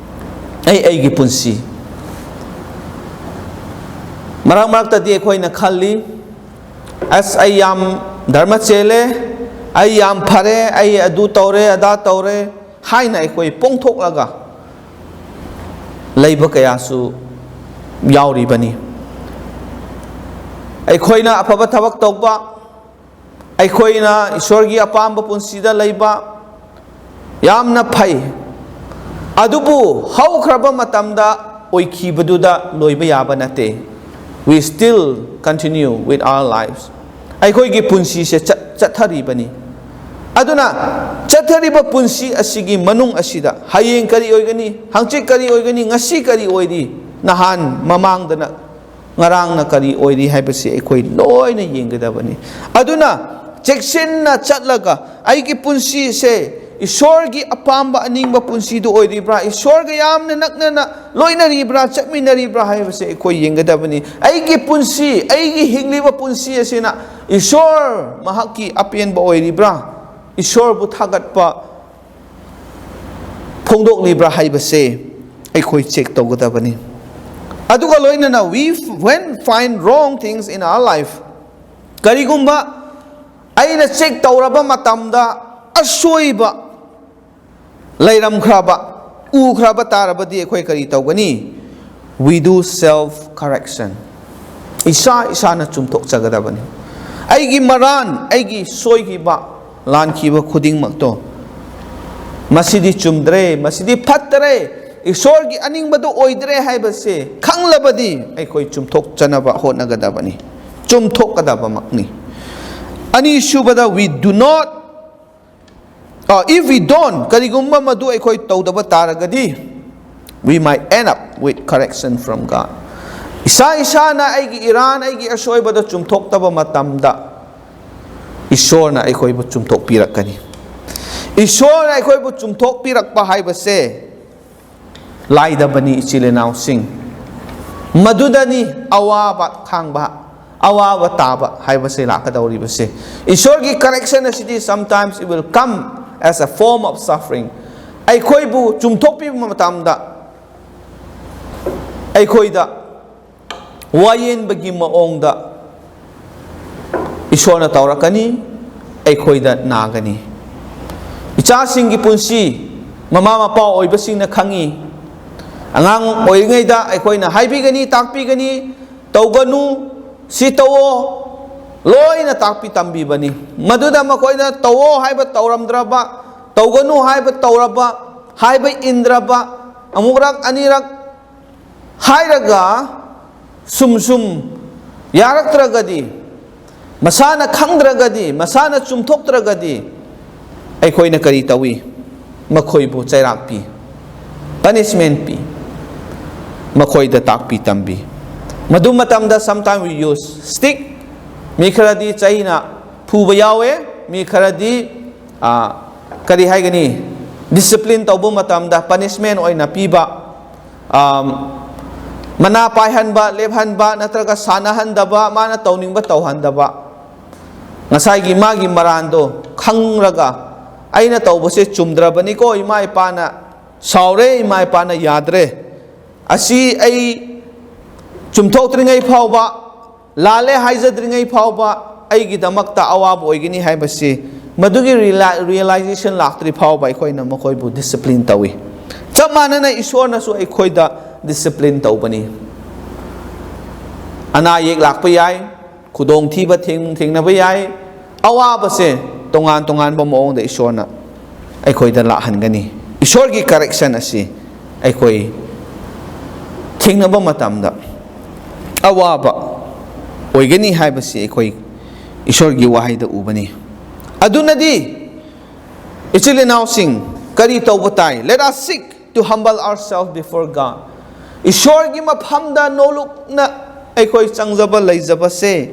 ꯑꯩ ꯑꯩꯒꯤ ꯄꯨꯟꯁꯤ꯫ ꯃꯔꯛ ꯃꯔꯛꯇꯗꯤ ꯑꯩꯈꯣꯏꯅ ꯈꯜꯂꯤ, "ꯑꯁ, ꯑꯩ ꯌꯥꯝ ꯙꯔꯃ ꯆꯦꯜꯂꯦ, ꯑꯩ ꯌꯥꯝ ꯐꯔꯦ, ꯑꯩ ꯑꯗꯨ ꯇꯧꯔꯦ, ꯑꯗꯥ ꯇꯧꯔꯦ" ꯍꯥꯏꯅ ꯑꯩꯈꯣꯏ ꯄꯣꯡꯊꯣꯛꯂꯒ ꯂꯩꯕ ꯀꯌꯥꯁꯨ ꯌꯥꯎꯔꯤꯕꯅꯤ꯫ ꯑꯩꯈꯣꯏꯅ ꯑꯐꯕ ꯊꯕꯛ ꯇꯧꯕ, ꯑꯩꯈꯣꯏꯅ ꯏꯁꯣꯔꯒꯤ ꯑꯄꯥꯝꯕ ꯄꯨꯟꯁꯤꯗ ꯂꯩꯕ ꯌꯥꯝꯅ ꯐꯩ, ꯑꯗꯨꯕꯨ ꯍꯧꯈ꯭ꯔꯕ ꯃꯇꯝꯗ ꯑꯣꯏꯈꯤꯕꯗꯨꯗ ꯂꯣꯏꯕ ꯌꯥꯕ ꯅꯠꯇꯦ꯫ We still continue with our lives. ꯑꯩꯈꯣꯏꯒꯤ ꯄꯨꯟꯁꯤꯁꯦ ꯆꯠ- ꯆꯠꯊꯔꯤꯕꯅꯤ꯫ ꯑꯗꯨꯅ ꯆꯠꯊꯔꯤꯕ ꯄꯨꯟꯁꯤ ꯑꯁꯤꯒꯤ ꯃꯅꯨꯡ ꯑꯁꯤꯗ ꯍꯌꯦꯡ ꯀꯔꯤ ꯑꯣꯏꯒꯅꯤ, ꯍꯪꯆꯤꯠ ꯀꯔꯤ ꯑꯣꯏꯒꯅꯤ, ꯉꯁꯤ ꯀꯔꯤ ꯑꯣꯏꯔꯤ, ꯅꯍꯥꯟ ꯃꯃꯥꯡꯗꯅ ꯉꯔꯥꯡꯅ ꯀꯔꯤ ꯑꯣꯏꯔꯤ ꯍꯥꯏꯕꯁꯤ ꯑꯩꯈꯣꯏ ꯂꯣꯏꯅ ꯌꯦꯡꯒꯗꯕꯅꯤ꯫ ꯑꯗꯨꯅ ꯆꯦꯛꯁꯤꯟꯅ ꯆꯠꯂꯒ ꯑꯩꯒꯤ ꯄꯨꯟꯁꯤꯁꯦ ꯏꯁꯣꯔꯒꯤ ꯑꯄꯥꯝꯕ ꯑꯅꯤꯡꯕ ꯄꯨꯟꯁꯤꯗꯨ ꯑꯣꯏꯔꯤꯕ꯭ꯔꯥ, ꯏꯁꯣꯔꯒ ꯌꯥꯝꯅ ꯅꯛꯅꯅ ꯂꯣꯏꯅꯔꯤꯕ꯭ꯔꯥ, ꯆꯠꯃꯤꯟꯅꯔꯤꯕ꯭ꯔꯥ ꯍꯥꯏꯕꯁꯦ ꯑꯩꯈꯣꯏ ꯌꯦꯡꯒꯗꯕꯅꯤ꯫ ꯑꯩꯒꯤ ꯄꯨꯟꯁꯤ, ꯑꯩꯒꯤ ꯍꯤꯡꯂꯤꯕ ꯄꯨꯟꯁꯤ ꯑꯁꯤꯅ ꯏꯁꯣꯔ ꯃꯍꯥꯛꯀꯤ ꯑꯄꯦꯟꯕ ꯑꯣꯏꯔꯤꯕ꯭ꯔꯥ, ꯏꯁꯣꯔꯕꯨ ꯊꯥꯒꯠꯄ ꯐꯣꯡꯗꯣꯛꯂꯤꯕ꯭ꯔꯥ ꯍꯥꯏꯕꯁꯦ ꯑꯩꯈꯣꯏ ꯆꯦꯛ ꯇꯧꯒꯗꯕꯅꯤ꯫ ꯑꯗꯨꯒ ꯂꯣꯏꯅꯅ, we when find wrong things in our life, ꯀꯔꯤꯒꯨꯝꯕ ꯑꯩꯅ ꯆꯦꯛ ꯇꯧꯔꯕ ꯃꯇꯝꯗ ꯑꯁꯣꯏꯕ ꯂꯩꯔꯝꯈ꯭ꯔꯕ, ꯎꯈ꯭ꯔꯕ ꯇꯥꯔꯕꯗꯤ ꯑꯩꯈꯣꯏ ꯀꯔꯤ ꯇꯧꯒꯅꯤ? We do self correction. ꯏꯁꯥ ꯏꯁꯥꯅ ꯆꯨꯝꯊꯣꯛꯆꯒꯗꯕꯅꯤ꯫ ꯑꯩꯒꯤ ꯃꯔꯥꯟ, ꯑꯩꯒꯤ ꯁꯣꯏꯈꯤꯕ, ꯂꯥꯟꯈꯤꯕ ꯈꯨꯗꯤꯡꯃꯛꯇꯣ, ꯃꯁꯤꯗꯤ ꯆꯨꯝꯗ꯭ꯔꯦ, ꯃꯁꯤꯗꯤ ꯐꯠꯇ꯭ꯔꯦ, ꯏꯁꯣꯔꯒꯤ ꯑꯅꯤꯡꯕꯗꯣ ꯑꯣꯏꯗ꯭ꯔꯦ ꯍꯥꯏꯕꯁꯦ ꯈꯪꯂꯕꯗꯤ ꯑꯩꯈꯣꯏ ꯆꯨꯝꯊꯣꯛꯆꯅꯕ ꯍꯣꯠꯅꯒꯗꯕꯅꯤ, ꯆꯨꯝꯊꯣꯛꯀꯗꯕꯃꯛꯅꯤ꯫ ꯑꯅꯤꯁꯨꯕꯗ, we do not, uh, if we don't, ꯀꯔꯤꯒꯨꯝꯕ ꯃꯗꯨ ꯑꯩꯈꯣꯏ ꯇꯧꯗꯕ ꯇꯥꯔꯒꯗꯤ, we might end up with correction from God. ꯏꯁꯥ ꯏꯁꯥꯅ ꯑꯩꯒꯤ ꯏꯔꯥꯟ, ꯑꯩꯒꯤ ꯑꯁꯣꯏꯕꯗ ꯆꯨꯝꯊꯣꯛꯇꯕ ꯃꯇꯝꯗ, ꯏꯁꯣꯔꯅ ꯑꯩꯈꯣꯏꯕꯨ ꯆꯨꯝꯊꯣꯛꯄꯤꯔꯛꯀꯅꯤ꯫ ꯏꯁꯣꯔꯅ ꯑꯩꯈꯣꯏꯕꯨ ꯆꯨꯝꯊꯣꯛꯄꯤꯔꯛꯄ ꯍꯥꯏꯕꯁꯦ ꯂꯥꯏꯗꯕꯅꯤ, ꯏꯆꯤꯜ ꯏꯅꯥꯎꯁꯤꯡ꯫ ꯃꯗꯨꯗꯅꯤ ꯑꯋꯥꯕ ꯈꯥꯡꯕ, ꯑꯋꯥꯕ ꯇꯥꯕ ꯍꯥꯏꯕꯁꯦ ꯂꯥꯛꯀꯗꯧꯔꯤꯕꯁꯦ꯫ ꯏꯁꯣꯔꯒꯤ correction ꯑꯁꯤꯗꯤ sometimes it will come as a form of suffering. ꯑꯩꯈꯣꯏꯕꯨ ꯆꯨꯝꯊꯣꯛꯄꯤꯕ ꯃꯇꯝꯗ ꯑꯩꯈꯣꯏꯗ ꯋꯥꯌꯦꯟꯕꯒꯤ ꯃꯑꯣꯡꯗ ꯏꯁꯣꯔꯅ ꯇꯧꯔꯛꯀꯅꯤ, ꯑꯩꯈꯣꯏꯗ ꯅꯥꯒꯅꯤ꯫ ꯏꯆꯥꯁꯤꯡꯒꯤ ꯄꯨꯟꯁꯤ ꯃꯃꯥ ꯃꯄꯥ ꯑꯣꯏꯕꯁꯤꯡꯅ ꯈꯪꯉꯤ꯫ ꯑꯉꯥꯡ ꯑꯣꯏꯔꯤꯉꯩꯗ ꯑꯩꯈꯣꯏꯅ ꯍꯥꯏꯕꯤꯒꯅꯤ, ꯇꯥꯛꯄꯤꯒꯅꯤ, "ꯇꯧꯒꯅꯨ, ꯁꯤ ꯇꯧꯑꯣ", ꯂꯣꯏꯅ ꯇꯥꯛꯄꯤ ꯇꯝꯕꯤꯕꯅꯤ꯫ ꯃꯗꯨꯗ ꯃꯈꯣꯏꯅ ꯇꯧꯑꯣ ꯍꯥꯏꯕ ꯇꯧꯔꯝꯗ꯭ꯔꯕ, ꯇꯧꯒꯅꯨ ꯍꯥꯏꯕ ꯇꯧꯔꯕ, ꯍꯥꯏꯕ ꯏꯟꯗ꯭ꯔꯕ, ꯑꯃꯨꯛꯔꯛ ꯑꯅꯤꯔꯛ ꯍꯥꯏꯔꯒ ꯁꯨꯝ ꯁꯨꯝ ꯌꯥꯔꯛꯇ꯭ꯔꯒꯗꯤ, ꯃꯁꯥꯅ ꯈꯪꯗ꯭ꯔꯒꯗꯤ, ꯃꯁꯥꯅ ꯆꯨꯝꯊꯣꯛꯇ꯭ꯔꯒꯗꯤ, ꯑꯩꯈꯣꯏꯅ ꯀꯔꯤ ꯇꯧꯏ? ꯃꯈꯣꯏꯕꯨ ꯆꯩꯔꯥꯛ ꯄꯤ, punishment ꯄꯤ, ꯃꯈꯣꯏꯗ ꯇꯥꯛꯄꯤ ꯇꯝꯕꯤ꯫ ꯃꯗꯨ ꯃꯇꯝꯗ sometimes we use stick, ꯃꯤ ꯈꯔꯗꯤ ꯆꯩꯅ ꯐꯨꯕ ꯌꯥꯎꯋꯦ, ꯃꯤ ꯈꯔꯗꯤ, ꯑ, ꯀꯔꯤ ꯍꯥꯏꯒꯅꯤ, discipline ꯇꯧꯕ ꯃꯇꯝꯗ punishment ꯑꯣꯏꯅ ꯄꯤꯕ, ꯑ, ꯃꯅꯥ ꯄꯥꯏꯍꯟꯕ, ꯂꯦꯞꯍꯟꯕ, ꯅꯠꯇ꯭ꯔꯒ ꯁꯥꯟꯅꯍꯟꯗꯕ, ꯃꯥꯅ ꯇꯧꯅꯤꯡꯕ ꯇꯧꯍꯟꯗꯕ꯫ ꯉꯁꯥꯏꯒꯤ ꯃꯥꯒꯤ ꯃꯔꯥꯟꯗꯣ ꯈꯪꯂꯒ, "ꯑꯩꯅ ꯇꯧꯕꯁꯦ ꯆꯨꯝꯗ꯭ꯔꯕꯅꯤꯀꯣ, ꯏꯃꯥ ꯏꯄꯥꯅ ꯁꯥꯎꯔꯦ, ꯏꯃꯥ ꯏꯄꯥꯅ ꯌꯥꯗ꯭ꯔꯦ, ꯑꯁꯤ ꯑꯩ ꯆꯨꯝꯊꯣꯛꯇ꯭ꯔꯤꯉꯩ ꯐꯥꯎꯕ, ꯂꯥꯜꯂꯦ ꯍꯥꯏꯖꯗ꯭ꯔꯤꯉꯩ ꯐꯥꯎꯕ ꯑꯩꯒꯤꯗꯃꯛꯇ ꯑꯋꯥꯕ ꯑꯣꯏꯒꯅꯤ" ꯍꯥꯏꯕꯁꯤ, ꯃꯗꯨꯒꯤ reali-, realization ꯂꯥꯛꯇ꯭ꯔꯤ ꯐꯥꯎꯕ ꯑꯩꯈꯣꯏꯅ ꯃꯈꯣꯏꯕꯨ discipline ꯇꯧꯏ꯫ ꯆꯞ ꯃꯥꯟꯅꯅ ꯏꯁꯣꯔꯅꯁꯨ ꯑꯩꯈꯣꯏꯗ discipline ꯇꯧꯕꯅꯤ꯫ ꯑꯅꯥ ꯑꯌꯦꯛ ꯂꯥꯛꯄ ꯌꯥꯏ, ꯈꯨꯗꯣꯡꯊꯤꯕ ꯊꯦꯡ-, ꯊꯦꯡꯅꯕ ꯌꯥꯏ, ꯑꯋꯥꯕꯁꯦ ꯇꯣꯉꯥꯟ ꯇꯣꯉꯥꯟꯕ ꯃꯑꯣꯡꯗ ꯏꯁꯣꯔꯅ ꯑꯩꯈꯣꯏꯗ ꯂꯥꯛꯍꯟꯒꯅꯤ꯫ ꯏꯁꯣꯔꯒꯤ correction ꯑꯁꯤ ꯑꯩꯈꯣꯏ ꯊꯦꯡꯅꯕ ꯃꯇꯝꯗ ꯑꯋꯥꯕ ꯑꯣꯏꯒꯅꯤ ꯍꯥꯏꯕꯁꯤ ꯑꯩꯈꯣꯏ ꯏꯁꯣꯔꯒꯤ ꯋꯥꯍꯩꯗ ꯎꯕꯅꯤ꯫ ꯑꯗꯨꯅꯗꯤ ꯏꯆꯤꯜ ꯏꯅꯥꯎꯁꯤꯡ, ꯀꯔꯤ ꯇꯧꯕ ꯇꯥꯏ? Let us seek to humble ourselves before God. ꯏꯁꯣꯔꯒꯤ ꯃꯐꯝꯗ ꯅꯣꯂꯨꯛꯅ ꯑꯩꯈꯣꯏ ꯆꯪꯖꯕ ꯂꯩꯖꯕꯁꯦ,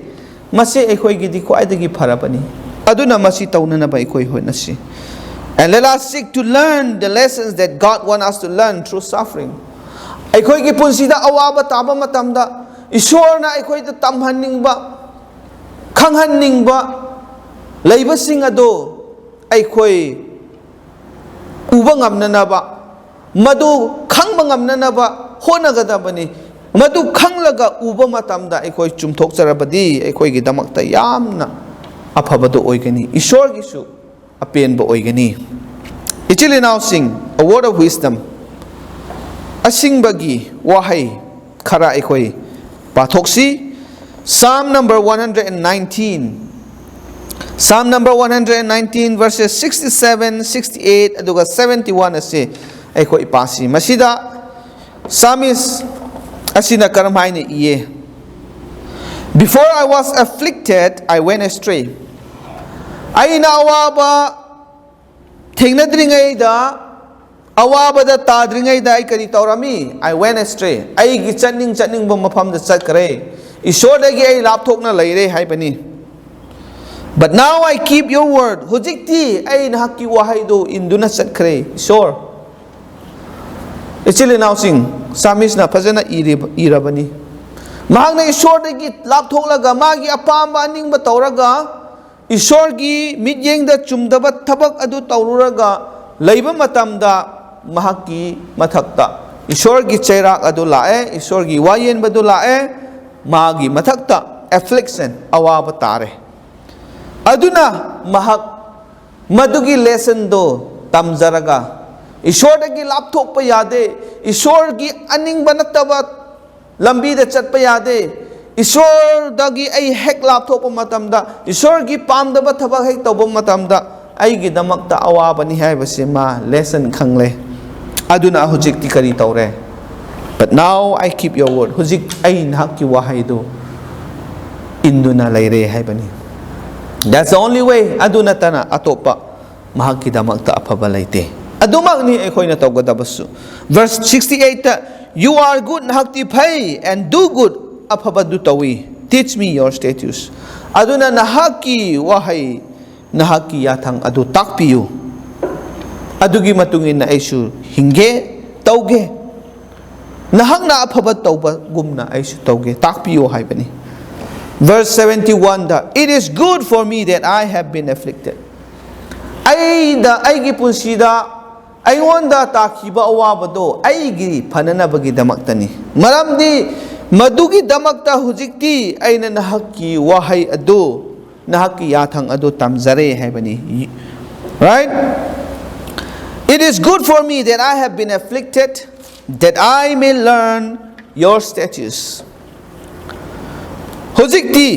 ꯃꯁꯤ ꯑꯩꯈꯣꯏꯒꯤꯗꯤ ꯈ꯭ꯋꯥꯏꯗꯒꯤ ꯐꯔꯕꯅꯤ꯫ ꯑꯗꯨꯅ ꯃꯁꯤ ꯇꯧꯅꯅꯕ ꯑꯩꯈꯣꯏ ꯍꯣꯠꯅꯁꯤ꯫ And let us seek to learn the lessons that God want us to learn through suffering. ꯑꯩꯈꯣꯏꯒꯤ ꯄꯨꯟꯁꯤꯗ ꯑꯋꯥꯕ ꯇꯥꯕ ꯃꯇꯝꯗ ꯏꯁꯣꯔꯅ ꯑꯩꯈꯣꯏꯗ ꯇꯝꯍꯟꯅꯤꯡꯕ, ꯈꯪꯍꯟꯅꯤꯡꯕ ꯂꯩꯕꯁꯤꯡ ꯑꯗꯨ ꯑꯩꯈꯣꯏ ꯎꯕ ꯉꯝꯅꯅꯕ, ꯃꯗꯨ ꯈꯪꯕ ꯉꯝꯅꯅꯕ ꯍꯣꯠꯅꯒꯗꯕꯅꯤ꯫ ꯃꯗꯨ ꯈꯪꯂꯒ ꯎꯕ ꯃꯇꯝꯗ ꯑꯩꯈꯣꯏ ꯆꯨꯝꯊꯣꯛꯆꯔꯕꯗꯤ ꯑꯩꯈꯣꯏꯒꯤꯗꯃꯛꯇ ꯌꯥꯝꯅ ꯑꯐꯕꯗꯨ ꯑꯣꯏꯒꯅꯤ, ꯏꯁꯣꯔꯒꯤꯁꯨ ꯑꯄꯦꯟꯕ ꯑꯣꯏꯒꯅꯤ꯫ ꯏꯆꯤꯜ ꯏꯅꯥꯎꯁꯤꯡ, a word of wisdom, ꯑꯁꯤꯡꯕꯒꯤ ꯋꯥꯍꯩ ꯈꯔ ꯑꯩꯈꯣꯏ ꯄꯥꯊꯣꯛꯁꯤ꯫ Psalm number one hundred and nineteen, Psalm number one hundred and nineteen, verses sixty-seven, sixty-eight ꯑꯗꯨꯒ seventy-one ꯑꯁꯤ ꯑꯩꯈꯣꯏ ꯄꯥꯁꯤ꯫ ꯃꯁꯤꯗ ꯁꯥꯃꯤꯁ ꯑꯁꯤꯅ ꯀꯔꯝ ꯍꯥꯏꯅ ꯏꯌꯦ? "Before I was afflicted, I went astray." ꯑꯩꯅ ꯑꯋꯥꯕ ꯊꯦꯡꯅꯗ꯭ꯔꯤꯉꯩꯗ, ꯑꯋꯥꯕꯗ ꯇꯥꯗ꯭ꯔꯤꯉꯩꯗ ꯑꯩ ꯀꯔꯤ ꯇꯧꯔꯝꯃꯤ? "I went astray." ꯑꯩꯒꯤ ꯆꯠꯅꯤꯡ ꯆꯠꯅꯤꯡꯕ ꯃꯐꯝꯗ ꯆꯠꯈ꯭ꯔꯦ꯫ ꯏꯁꯣꯔꯗꯒꯤ ꯑꯩ ꯂꯥꯞꯊꯣꯛꯅ ꯂꯩꯔꯦ ꯍꯥꯏꯕꯅꯤ꯫ "But now I keep your word." ꯍꯧꯖꯤꯛꯇꯤ ꯑꯩ ꯅꯍꯥꯛꯀꯤ ꯋꯥꯍꯩꯗꯨ ꯏꯟꯗꯨꯅ ꯆꯠꯈ꯭ꯔꯦ꯫ ꯏꯁꯣꯔ, ꯏꯆꯤꯜ ꯏꯅꯥꯎꯁꯤꯡ, ꯁꯥꯃꯤꯁꯅ ꯐꯖꯅ ꯏꯔꯤꯕ-, ꯏꯔꯕꯅꯤ꯫ ꯃꯍꯥꯛꯅ ꯏꯁꯣꯔꯗꯒꯤ ꯂꯥꯞꯊꯣꯛꯂꯒ ꯃꯥꯒꯤ ꯑꯄꯥꯝꯕ ꯑꯅꯤꯡꯕ ꯇꯧꯔꯒ ꯏꯁꯣꯔꯒꯤ ꯃꯤꯠꯌꯦꯡꯗ ꯆꯨꯝꯗꯕ ꯊꯕꯛ ꯑꯗꯨ ꯇꯧꯔꯨꯔꯒ ꯂꯩꯕ ꯃꯇꯝꯗ ꯃꯍꯥꯛꯀꯤ ꯃꯊꯛꯇ ꯏꯁꯣꯔꯒꯤ ꯆꯩꯔꯥꯛ ꯑꯗꯨ ꯂꯥꯛꯑꯦ, ꯏꯁꯣꯔꯒꯤ ꯋꯥꯌꯦꯟꯕꯗꯨ ꯂꯥꯛꯑꯦ, ꯃꯥꯒꯤ ꯃꯊꯛꯇ affliction, ꯑꯋꯥꯕ ꯇꯥꯔꯦ꯫ ꯑꯗꯨꯅ ꯃꯍꯥꯛ ꯃꯗꯨꯒꯤ lessonꯗꯣ ꯇꯝꯖꯔꯒ ꯏꯁꯣꯔꯗꯒꯤ ꯂꯥꯞꯊꯣꯛꯄ ꯌꯥꯗꯦ, ꯏꯁꯣꯔꯒꯤ ꯑꯅꯤꯡꯕ ꯅꯠꯇꯕ ꯂꯝꯕꯤꯗ ꯆꯠꯄ ꯌꯥꯗꯦ꯫ ꯏꯁꯣꯔꯗꯒꯤ ꯑꯩ ꯍꯦꯛ ꯂꯥꯞꯊꯣꯛꯄ ꯃꯇꯝꯗ, ꯏꯁꯣꯔꯒꯤ ꯄꯥꯝꯗꯕ ꯊꯕꯛ ꯍꯦꯛ ꯇꯧꯕ ꯃꯇꯝꯗ ꯑꯩꯒꯤꯗꯃꯛꯇ ꯑꯋꯥꯕꯅꯤ ꯍꯥꯏꯕꯁꯤ ꯃꯥ lesson ꯈꯪꯂꯦ꯫ ꯑꯗꯨꯅ ꯍꯧꯖꯤꯛꯇꯤ ꯀꯔꯤ ꯇꯧꯔꯦ? "But now I keep your word." ꯍꯧꯖꯤꯛ ꯑꯩ ꯅꯍꯥꯛꯀꯤ ꯋꯥꯍꯩꯗꯨ ꯏꯟꯗꯨꯅ ꯂꯩꯔꯦ ꯍꯥꯏꯕꯅꯤ꯫ That's the only way. ꯑꯗꯨ ꯅꯠꯇꯅ ꯑꯇꯣꯞꯄ ꯃꯍꯥꯛꯀꯤꯗꯃꯛꯇ ꯑꯐꯕ ꯂꯩꯇꯦ꯫ ꯑꯗꯨꯃꯛꯅꯤ ꯑꯩꯈꯣꯏꯅ ꯇꯧꯒꯗꯕꯁꯨ꯫ Verse sixty-eightꯇ, "You are good," ꯅꯍꯥꯛꯇꯤ ꯐꯩ, "and do good," ꯑꯐꯕꯗꯨ ꯇꯧꯏ, "teach me your statutes." ꯑꯗꯨꯅ ꯅꯍꯥꯛꯀꯤ ꯋꯥꯍꯩ, ꯅꯍꯥꯛꯀꯤ ꯌꯥꯊꯪ ꯑꯗꯨ ꯇꯥꯛꯄꯤꯌꯨ꯫ ꯑꯗꯨꯒꯤ ꯃꯇꯨꯡ ꯏꯟꯅ ꯑꯩꯁꯨ ꯍꯤꯡꯒꯦ, ꯇꯧꯒꯦ꯫ ꯅꯍꯥꯛꯅ ꯑꯐꯕ ꯇꯧꯕꯒꯨꯝꯅ ꯑꯩꯁꯨ ꯇꯧꯒꯦ, ꯇꯥꯛꯄꯤꯌꯨ ꯍꯥꯏꯕꯅꯤ꯫ Verse seventy-oneꯗ, "It is good for me that I have been afflicted." ꯑꯩꯗ, ꯑꯩꯒꯤ ꯄꯨꯟꯁꯤꯗ ꯑꯩꯉꯣꯟꯗ ꯇꯥꯈꯤꯕ ꯑꯋꯥꯕꯗꯣ ꯑꯩꯒꯤ ꯐꯅꯅꯕꯒꯤꯗꯃꯛꯇꯅꯤ꯫ ꯃꯔꯝꯗꯤ ꯃꯗꯨꯒꯤꯗꯃꯛꯇ ꯍꯧꯖꯤꯛꯇꯤ ꯑꯩꯅ ꯅꯍꯥꯛꯀꯤ ꯋꯥꯍꯩ ꯑꯗꯨ, ꯅꯍꯥꯛꯀꯤ ꯌꯥꯊꯪ ꯑꯗꯨ ꯇꯝꯖꯔꯦ ꯍꯥꯏꯕꯅꯤ꯫ Right? It is good for me that I have been afflicted, that I may learn your statutes. ꯍꯧꯖꯤꯛꯇꯤ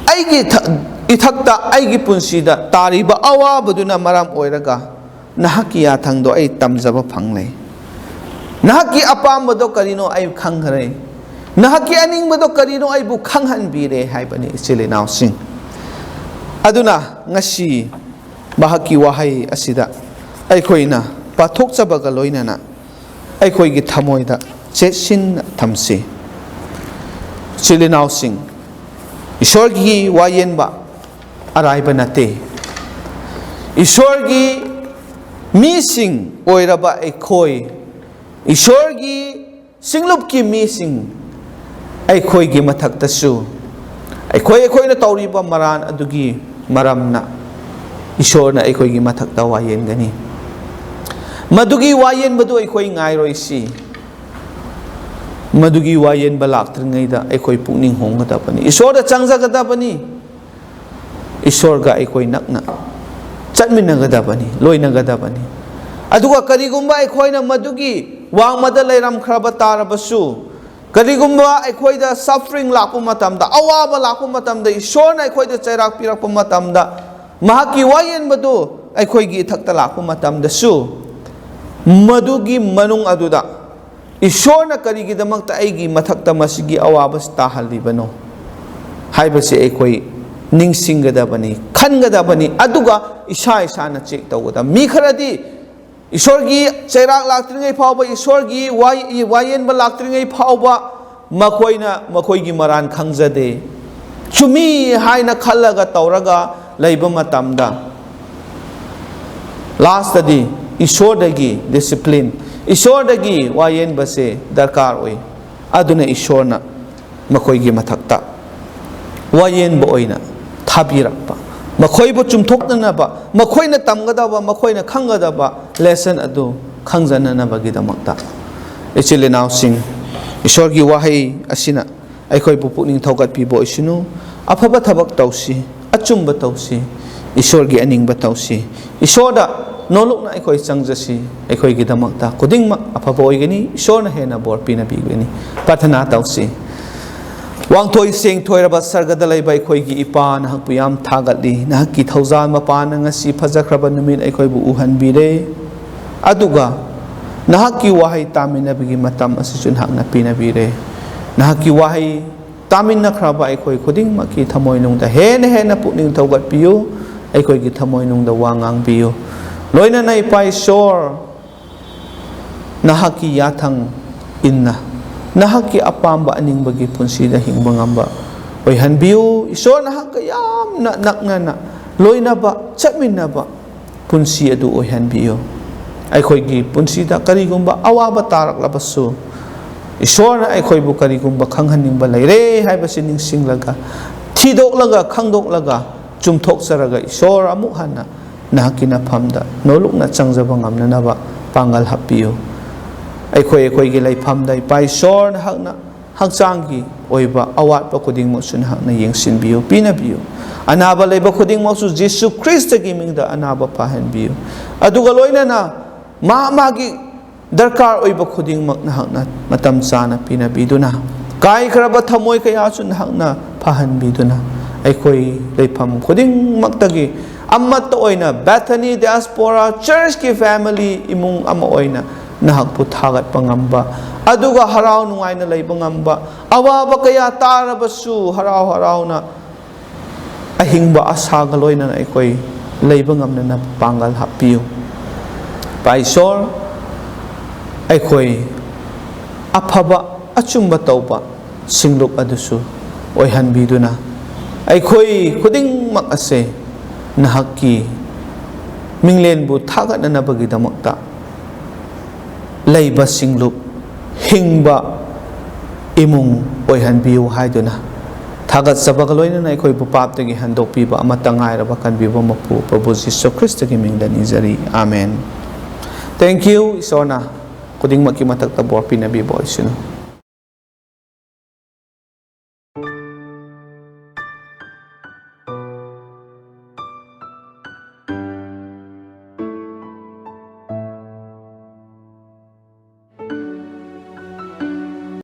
ꯑꯩꯒꯤ ꯏꯊꯛ-, ꯏꯊꯛꯇ, ꯑꯩꯒꯤ ꯄꯨꯟꯁꯤꯗ ꯇꯥꯔꯤꯕ ꯑꯋꯥꯕꯗꯨꯅ ꯃꯔꯝ ꯑꯣꯏꯔꯒ ꯅꯍꯥꯛꯀꯤ ꯌꯥꯊꯪꯗꯣ ꯑꯩ ꯇꯝꯖꯕ ꯐꯪꯂꯦ꯫ ꯅꯍꯥꯛꯀꯤ ꯑꯄꯥꯝꯕꯗꯣ ꯀꯔꯤꯅꯣ ꯑꯩ ꯈꯪꯈ꯭ꯔꯦ꯫ ꯅꯍꯥꯛꯀꯤ ꯑꯅꯤꯡꯕꯗꯣ ꯀꯔꯤꯅꯣ ꯑꯩꯕꯨ ꯈꯪꯍꯟꯕꯤꯔꯦ ꯍꯥꯏꯕꯅꯤ, ꯏꯆꯤꯜ ꯏꯅꯥꯎꯁꯤꯡ꯫ ꯑꯗꯨꯅ ꯉꯁꯤ ꯃꯍꯥꯛꯀꯤ ꯋꯥꯍꯩ ꯑꯁꯤꯗ ꯑꯩꯈꯣꯏꯅ ꯄꯥꯊꯣꯛꯆꯕꯒ ꯂꯣꯏꯅꯅ ꯑꯩꯈꯣꯏꯒꯤ ꯊꯃꯣꯏꯗ ꯆꯦꯠꯁꯤꯟꯅ ꯊꯝꯁꯤ꯫ ꯏꯆꯤꯜ ꯏꯅꯥꯎꯁꯤꯡ, ꯏꯁꯣꯔꯒꯤ ꯋꯥꯌꯦꯟꯕ ꯑꯔꯥꯏꯕ ꯅꯠꯇꯦ꯫ ꯏꯁꯣꯔꯒꯤ ꯃꯤꯁꯤꯡ ꯑꯣꯏꯔꯕ ꯑꯩꯈꯣꯏ, ꯏꯁꯣꯔꯒꯤ ꯁꯤꯡꯂꯨꯞꯀꯤ ꯃꯤꯁꯤꯡ, ꯑꯩꯈꯣꯏꯒꯤ ꯃꯊꯛꯇꯁꯨ ꯑꯩꯈꯣꯏ, ꯑꯩꯈꯣꯏꯅ ꯇꯧꯔꯤꯕ ꯃꯔꯥꯟ ꯑꯗꯨꯒꯤ ꯃꯔꯝꯅ ꯏꯁꯣꯔꯅ ꯑꯩꯈꯣꯏꯒꯤ ꯃꯊꯛꯇ ꯋꯥꯌꯦꯟꯒꯅꯤ꯫ ꯃꯗꯨꯒꯤ ꯋꯥꯌꯦꯟꯕꯗꯨ ꯑꯩꯈꯣꯏ ꯉꯥꯏꯔꯣꯏꯁꯤ꯫ ꯃꯗꯨꯒꯤ ꯋꯥꯌꯦꯟꯕ ꯂꯥꯛꯇ꯭ꯔꯤꯉꯩꯗ ꯑꯩꯈꯣꯏ ꯄꯨꯛꯅꯤꯡ ꯍꯣꯡꯒꯗꯕꯅꯤ, ꯏꯁꯣꯔꯗ ꯆꯪꯖꯒꯗꯕꯅꯤ, ꯏꯁꯣꯔꯒ ꯑꯩꯈꯣꯏ ꯅꯛꯅ ꯆꯠꯃꯤꯟꯅꯒꯗꯕꯅꯤ, ꯂꯣꯏꯅꯒꯗꯕꯅꯤ꯫ ꯑꯗꯨꯒ ꯀꯔꯤꯒꯨꯝꯕ ꯑꯩꯈꯣꯏꯅ ꯃꯗꯨꯒꯤ ꯋꯥꯡꯃꯗ ꯂꯩꯔꯝꯈ꯭ꯔꯕ ꯇꯥꯔꯕꯁꯨ, ꯀꯔꯤꯒꯨꯝꯕ ꯑꯩꯈꯣꯏꯗ suffering ꯂꯥꯛꯄ ꯃꯇꯝꯗ, ꯑꯋꯥꯕ ꯂꯥꯛꯄ ꯃꯇꯝꯗ, ꯏꯁꯣꯔꯅ ꯑꯩꯈꯣꯏꯗ ꯆꯩꯔꯥꯛ ꯄꯤꯔꯛꯄ ꯃꯇꯝꯗ, ꯃꯍꯥꯛꯀꯤ ꯋꯥꯌꯦꯟꯕꯗꯨ ꯑꯩꯈꯣꯏꯒꯤ ꯏꯊꯛꯇ ꯂꯥꯛꯄ ꯃꯇꯝꯗꯁꯨ, ꯃꯗꯨꯒꯤ ꯃꯅꯨꯡ ꯑꯗꯨꯗ ꯏꯁꯣꯔꯅ ꯀꯔꯤꯒꯤꯗꯃꯛꯇ ꯑꯩꯒꯤ ꯃꯊꯛꯇ ꯃꯁꯤꯒꯤ ꯑꯋꯥꯕꯁꯤ ꯇꯥꯍꯜꯂꯤꯕꯅꯣ ꯍꯥꯏꯕꯁꯤ ꯑꯩꯈꯣꯏ ꯅꯤꯡꯁꯤꯡꯒꯗꯕꯅꯤ, ꯈꯟꯒꯗꯕꯅꯤ꯫ ꯑꯗꯨꯒ ꯏꯁꯥ ꯏꯁꯥꯅ check ꯇꯧꯒꯗꯕ꯫ ꯃꯤ ꯈꯔꯗꯤ ꯏꯁꯣꯔꯒꯤ ꯆꯩꯔꯥꯛ ꯂꯥꯛꯇ꯭ꯔꯤꯉꯩ ꯐꯥꯎꯕ, ꯏꯁꯣꯔꯒꯤ ꯋꯥ-, ꯋꯥꯌꯦꯟꯕ ꯂꯥꯛꯇ꯭ꯔꯤꯉꯩ ꯐꯥꯎꯕ ꯃꯈꯣꯏꯅ ꯃꯈꯣꯏꯒꯤ ꯃꯔꯥꯟ ꯈꯪꯖꯗꯦ꯫ ꯆꯨꯝꯃꯤ ꯍꯥꯏꯅ ꯈꯜꯂꯒ ꯇꯧꯔꯒ ꯂꯩꯕ ꯃꯇꯝꯗ, last ꯇꯗꯤ ꯏꯁꯣꯔꯗꯒꯤ discipline, ꯏꯁꯣꯔꯗꯒꯤ ꯋꯥꯌꯦꯟꯕꯁꯦ ꯗꯔꯀꯥꯔ ꯑꯣꯏ꯫ ꯑꯗꯨꯅ ꯏꯁꯣꯔꯅ ꯃꯈꯣꯏꯒꯤ ꯃꯊꯛꯇ ꯋꯥꯌꯦꯟꯕ ꯑꯣꯏꯅ ꯊꯥꯕꯤꯔꯛꯄ꯫ ꯃꯈꯣꯏꯕꯨ ꯆꯨꯝꯊꯣꯛꯅꯅꯕ, ꯃꯈꯣꯏꯅ ꯇꯝꯒꯗꯕ, ꯃꯈꯣꯏꯅ ꯈꯪꯒꯗꯕ lesson ꯑꯗꯨ ꯈꯪꯖꯅꯅꯕꯒꯤꯗꯃꯛꯇ꯫ ꯏꯆꯤꯜ ꯏꯅꯥꯎꯁꯤꯡ, ꯏꯁꯣꯔꯒꯤ ꯋꯥꯍꯩ ꯑꯁꯤꯅ ꯑꯩꯈꯣꯏꯕꯨ ꯄꯨꯛꯅꯤꯡ ꯊꯧꯒꯠꯄꯤꯕ ꯑꯣꯏꯁꯅꯨ꯫ ꯑꯐꯕ ꯊꯕꯛ ꯇꯧꯁꯤ, ꯑꯆꯨꯝꯕ ꯇꯧꯁꯤ, ꯏꯁꯣꯔꯒꯤ ꯑꯅꯤꯡꯕ ꯇꯧꯁꯤ꯫ ꯏꯁꯣꯔꯗ ꯅꯣꯂꯨꯛꯅ ꯑꯩꯈꯣꯏ ꯆꯪꯖꯁꯤ, ꯑꯩꯈꯣꯏꯒꯤꯗꯃꯛꯇ ꯈꯨꯗꯤꯡꯃꯛ ꯑꯐꯕ ꯑꯣꯏꯒꯅꯤ, ꯏꯁꯣꯔꯅ ꯍꯦꯟꯅ ꯕꯣꯔ ꯄꯤꯅꯕꯤꯒꯅꯤ꯫ ꯄ꯭ꯔꯥꯊꯅꯥ ꯇꯧꯁꯤ꯫ ꯋꯥꯡꯊꯣꯏ ꯁꯦꯡꯊꯣꯏꯔꯕ ꯁꯔꯒꯗ ꯂꯩꯕ ꯑꯩꯈꯣꯏꯒꯤ ꯏꯄꯥ, ꯅꯍꯥꯛꯄꯨ ꯌꯥꯝ ꯊꯥꯒꯠꯂꯤ꯫ ꯅꯍꯥꯛꯀꯤ ꯊꯧꯖꯥꯜ ꯃꯄꯥꯅ ꯉꯁꯤ ꯐꯖꯈ꯭ꯔꯕ ꯅꯨꯃꯤꯠ ꯑꯩꯈꯣꯏꯕꯨ ꯎꯍꯟꯕꯤꯔꯦ꯫ ꯑꯗꯨꯒ ꯅꯍꯥꯛꯀꯤ ꯋꯥꯍꯩ ꯇꯥꯃꯤꯟꯅꯕꯒꯤ ꯃꯇꯝ ꯑꯁꯤꯁꯨ ꯅꯍꯥꯛꯅ ꯄꯤꯅꯕꯤꯔꯦ꯫ ꯅꯍꯥꯛꯀꯤ ꯋꯥꯍꯩ ꯇꯥꯃꯤꯟꯅꯈ꯭ꯔꯕ ꯑꯩꯈꯣꯏ ꯈꯨꯗꯤꯡꯃꯛꯀꯤ ꯊꯃꯣꯏꯅꯨꯡꯗ ꯍꯦꯟꯅ ꯍꯦꯟꯅ ꯄꯨꯛꯅꯤꯡ ꯊꯧꯒꯠꯄꯤꯌꯨ, ꯑꯩꯈꯣꯏꯒꯤ ꯊꯃꯣꯏꯅꯨꯡꯗ ꯋꯥ ꯉꯥꯡꯕꯤꯌꯨ꯫ ꯂꯣꯏꯅꯅ ꯏꯄꯥ ꯏꯁꯣꯔ, ꯅꯍꯥꯛꯀꯤ ꯌꯥꯊꯪ ꯏꯟꯅ, ꯅꯍꯥꯛꯀꯤ ꯑꯄꯥꯝꯕ ꯑꯅꯤꯡꯕꯒꯤ ꯄꯨꯟꯁꯤꯗ ꯍꯤꯡꯕ ꯉꯝꯕ ꯑꯣꯏꯍꯟꯕꯤꯌꯨ꯫ ꯏꯁꯣꯔ, ꯅꯍꯥꯛꯀ ꯌꯥꯝꯅ ꯅꯛꯅꯅ ꯂꯣꯏꯅꯕ, ꯆꯠꯃꯤꯟꯅꯕ ꯄꯨꯟꯁꯤ ꯑꯗꯨ ꯑꯣꯏꯍꯟꯕꯤꯌꯨ꯫ ꯑꯩꯈꯣꯏꯒꯤ ꯄꯨꯟꯁꯤꯗ ꯀꯔꯤꯒꯨꯝꯕ ꯑꯋꯥꯕ ꯇꯥꯔꯛꯂꯕꯁꯨ, ꯏꯁꯣꯔꯅ ꯑꯩꯈꯣꯏꯕꯨ ꯀꯔꯤꯒꯨꯝꯕ ꯈꯪꯍꯟꯅꯤꯡꯕ ꯂꯩꯔꯦ ꯍꯥꯏꯕꯁꯤ ꯅꯤꯡꯁꯤꯡꯂꯒ, ꯊꯤꯗꯣꯛꯂꯒ, ꯈꯪꯗꯣꯛꯂꯒ, ꯆꯨꯝꯊꯣꯛꯆꯔꯒ, ꯏꯁꯣꯔ, ꯑꯃꯨꯛ ꯍꯟꯅ ꯅꯍꯥꯛꯀꯤ ꯅꯐꯝꯗ ꯅꯣꯂꯨꯛꯅ ꯆꯪꯖꯕ ꯉꯝꯅꯅꯕ ꯄꯥꯡꯒꯜ ꯍꯥꯞꯄꯤꯌꯨ꯫ ꯑꯩꯈꯣꯏ ꯑꯩꯈꯣꯏꯒꯤ ꯂꯩꯐꯝꯗ, ꯏꯄꯥ ꯏꯁꯣꯔ, ꯅꯍꯥꯛꯅ ꯍꯛꯆꯥꯡꯒꯤ ꯑꯣꯏꯕ ꯑꯋꯥꯠꯄ ꯈꯨꯗꯤꯡꯃꯛꯁꯨ ꯅꯍꯥꯛꯅ ꯌꯦꯡꯁꯤꯟꯕꯤꯌꯨ, ꯄꯤꯅꯕꯤꯌꯨ꯫ ꯑꯅꯥꯕ ꯂꯩꯕ ꯈꯨꯗꯤꯡꯃꯛꯁꯨ ꯖꯤꯁꯨ ꯈ꯭ꯔꯤꯁꯇꯒꯤ ꯃꯤꯡꯗ ꯑꯅꯥꯕ ꯐꯍꯟꯕꯤꯌꯨ꯫ ꯑꯗꯨꯒ ꯂꯣꯏꯅꯅ ꯃꯥ ꯃꯥꯒꯤ ꯗꯔꯀꯥꯔ ꯑꯣꯏꯕ ꯈꯨꯗꯤꯡꯃꯛ ꯅꯍꯥꯛꯅ ꯃꯇꯝ ꯆꯥꯅ ꯄꯤꯅꯕꯤꯗꯨꯅ, ꯀꯥꯏꯈ꯭ꯔꯕ ꯊꯃꯣꯏ ꯀꯌꯥꯁꯨ ꯅꯍꯥꯛꯅ ꯐꯍꯟꯕꯤꯗꯨꯅ, ꯑꯩꯈꯣꯏ ꯂꯩꯐꯝ ꯈꯨꯗꯤꯡꯃꯛꯇꯒꯤ ꯑꯃꯠꯇ ꯑꯣꯏꯅ Bethany Diaspora Churchꯀꯤ family, ꯏꯃꯨꯡ ꯑꯃ ꯑꯣꯏꯅ ꯅꯍꯥꯛꯄꯨ ꯊꯥꯒꯠꯄ ꯉꯝꯕ, ꯑꯗꯨꯒ ꯍꯔꯥꯎ ꯅꯨꯡꯉꯥꯏꯅ ꯂꯩꯕ ꯉꯝꯕ, ꯑꯋꯥꯕ ꯀꯌꯥ ꯇꯥꯔꯕꯁꯨ ꯍꯔꯥꯎ ꯍꯔꯥꯎꯅ ꯑꯍꯤꯡꯕ ꯑꯁꯥꯒ ꯂꯣꯏꯅꯅ ꯑꯩꯈꯣꯏ ꯂꯩꯕ ꯉꯝꯅꯅꯕ ꯄꯥꯡꯒꯜ ꯍꯥꯞꯄꯤꯌꯨ꯫ ꯏꯄꯥ ꯏꯁꯣꯔ, ꯑꯩꯈꯣꯏ ꯑꯐꯕ ꯑꯆꯨꯝꯕ ꯇꯧꯕ ꯁꯤꯡꯂꯨꯞ ꯑꯗꯨꯁꯨ ꯑꯣꯏꯍꯟꯕꯤꯗꯨꯅ, ꯑꯩꯈꯣꯏ ꯈꯨꯗꯤꯡꯃꯛ ꯑꯁꯦ ꯅꯍꯥꯛꯀꯤ ꯃꯤꯡꯂꯦꯟꯕꯨ ꯊꯥꯒꯠꯅꯅꯕꯒꯤꯗꯃꯛꯇ ꯂꯩꯕ ꯁꯤꯡꯂꯨꯞ, ꯍꯤꯡꯕ ꯏꯃꯨꯡ ꯑꯣꯏꯍꯟꯕꯤꯌꯨ ꯍꯥꯏꯗꯨꯅ, ꯊꯥꯒꯠꯆꯕꯒ ꯂꯣꯏꯅꯅ ꯑꯩꯈꯣꯏꯕꯨ ꯄꯥꯞꯇꯒꯤ ꯍꯟꯗꯣꯛꯄꯤꯕ ꯑꯃꯠꯇ ꯉꯥꯏꯔꯕ ꯀꯟꯕꯤꯕ ꯃꯄꯨ ꯄ꯭ꯔꯚꯨ ꯖꯤꯁꯨ ꯈ꯭ꯔꯤꯁꯇꯒꯤ ꯃꯤꯡꯗ ꯅꯤꯖꯔꯤ꯫ ꯑꯃꯦꯟ꯫ Thank you꯫ ꯏꯁꯣꯔꯅ ꯈꯨꯗꯤꯡꯃꯛꯀꯤ ꯃꯊꯛꯇ ꯕꯣꯔ ꯄꯤꯅꯕꯤꯕ ꯑꯣꯏꯁꯅꯨ꯫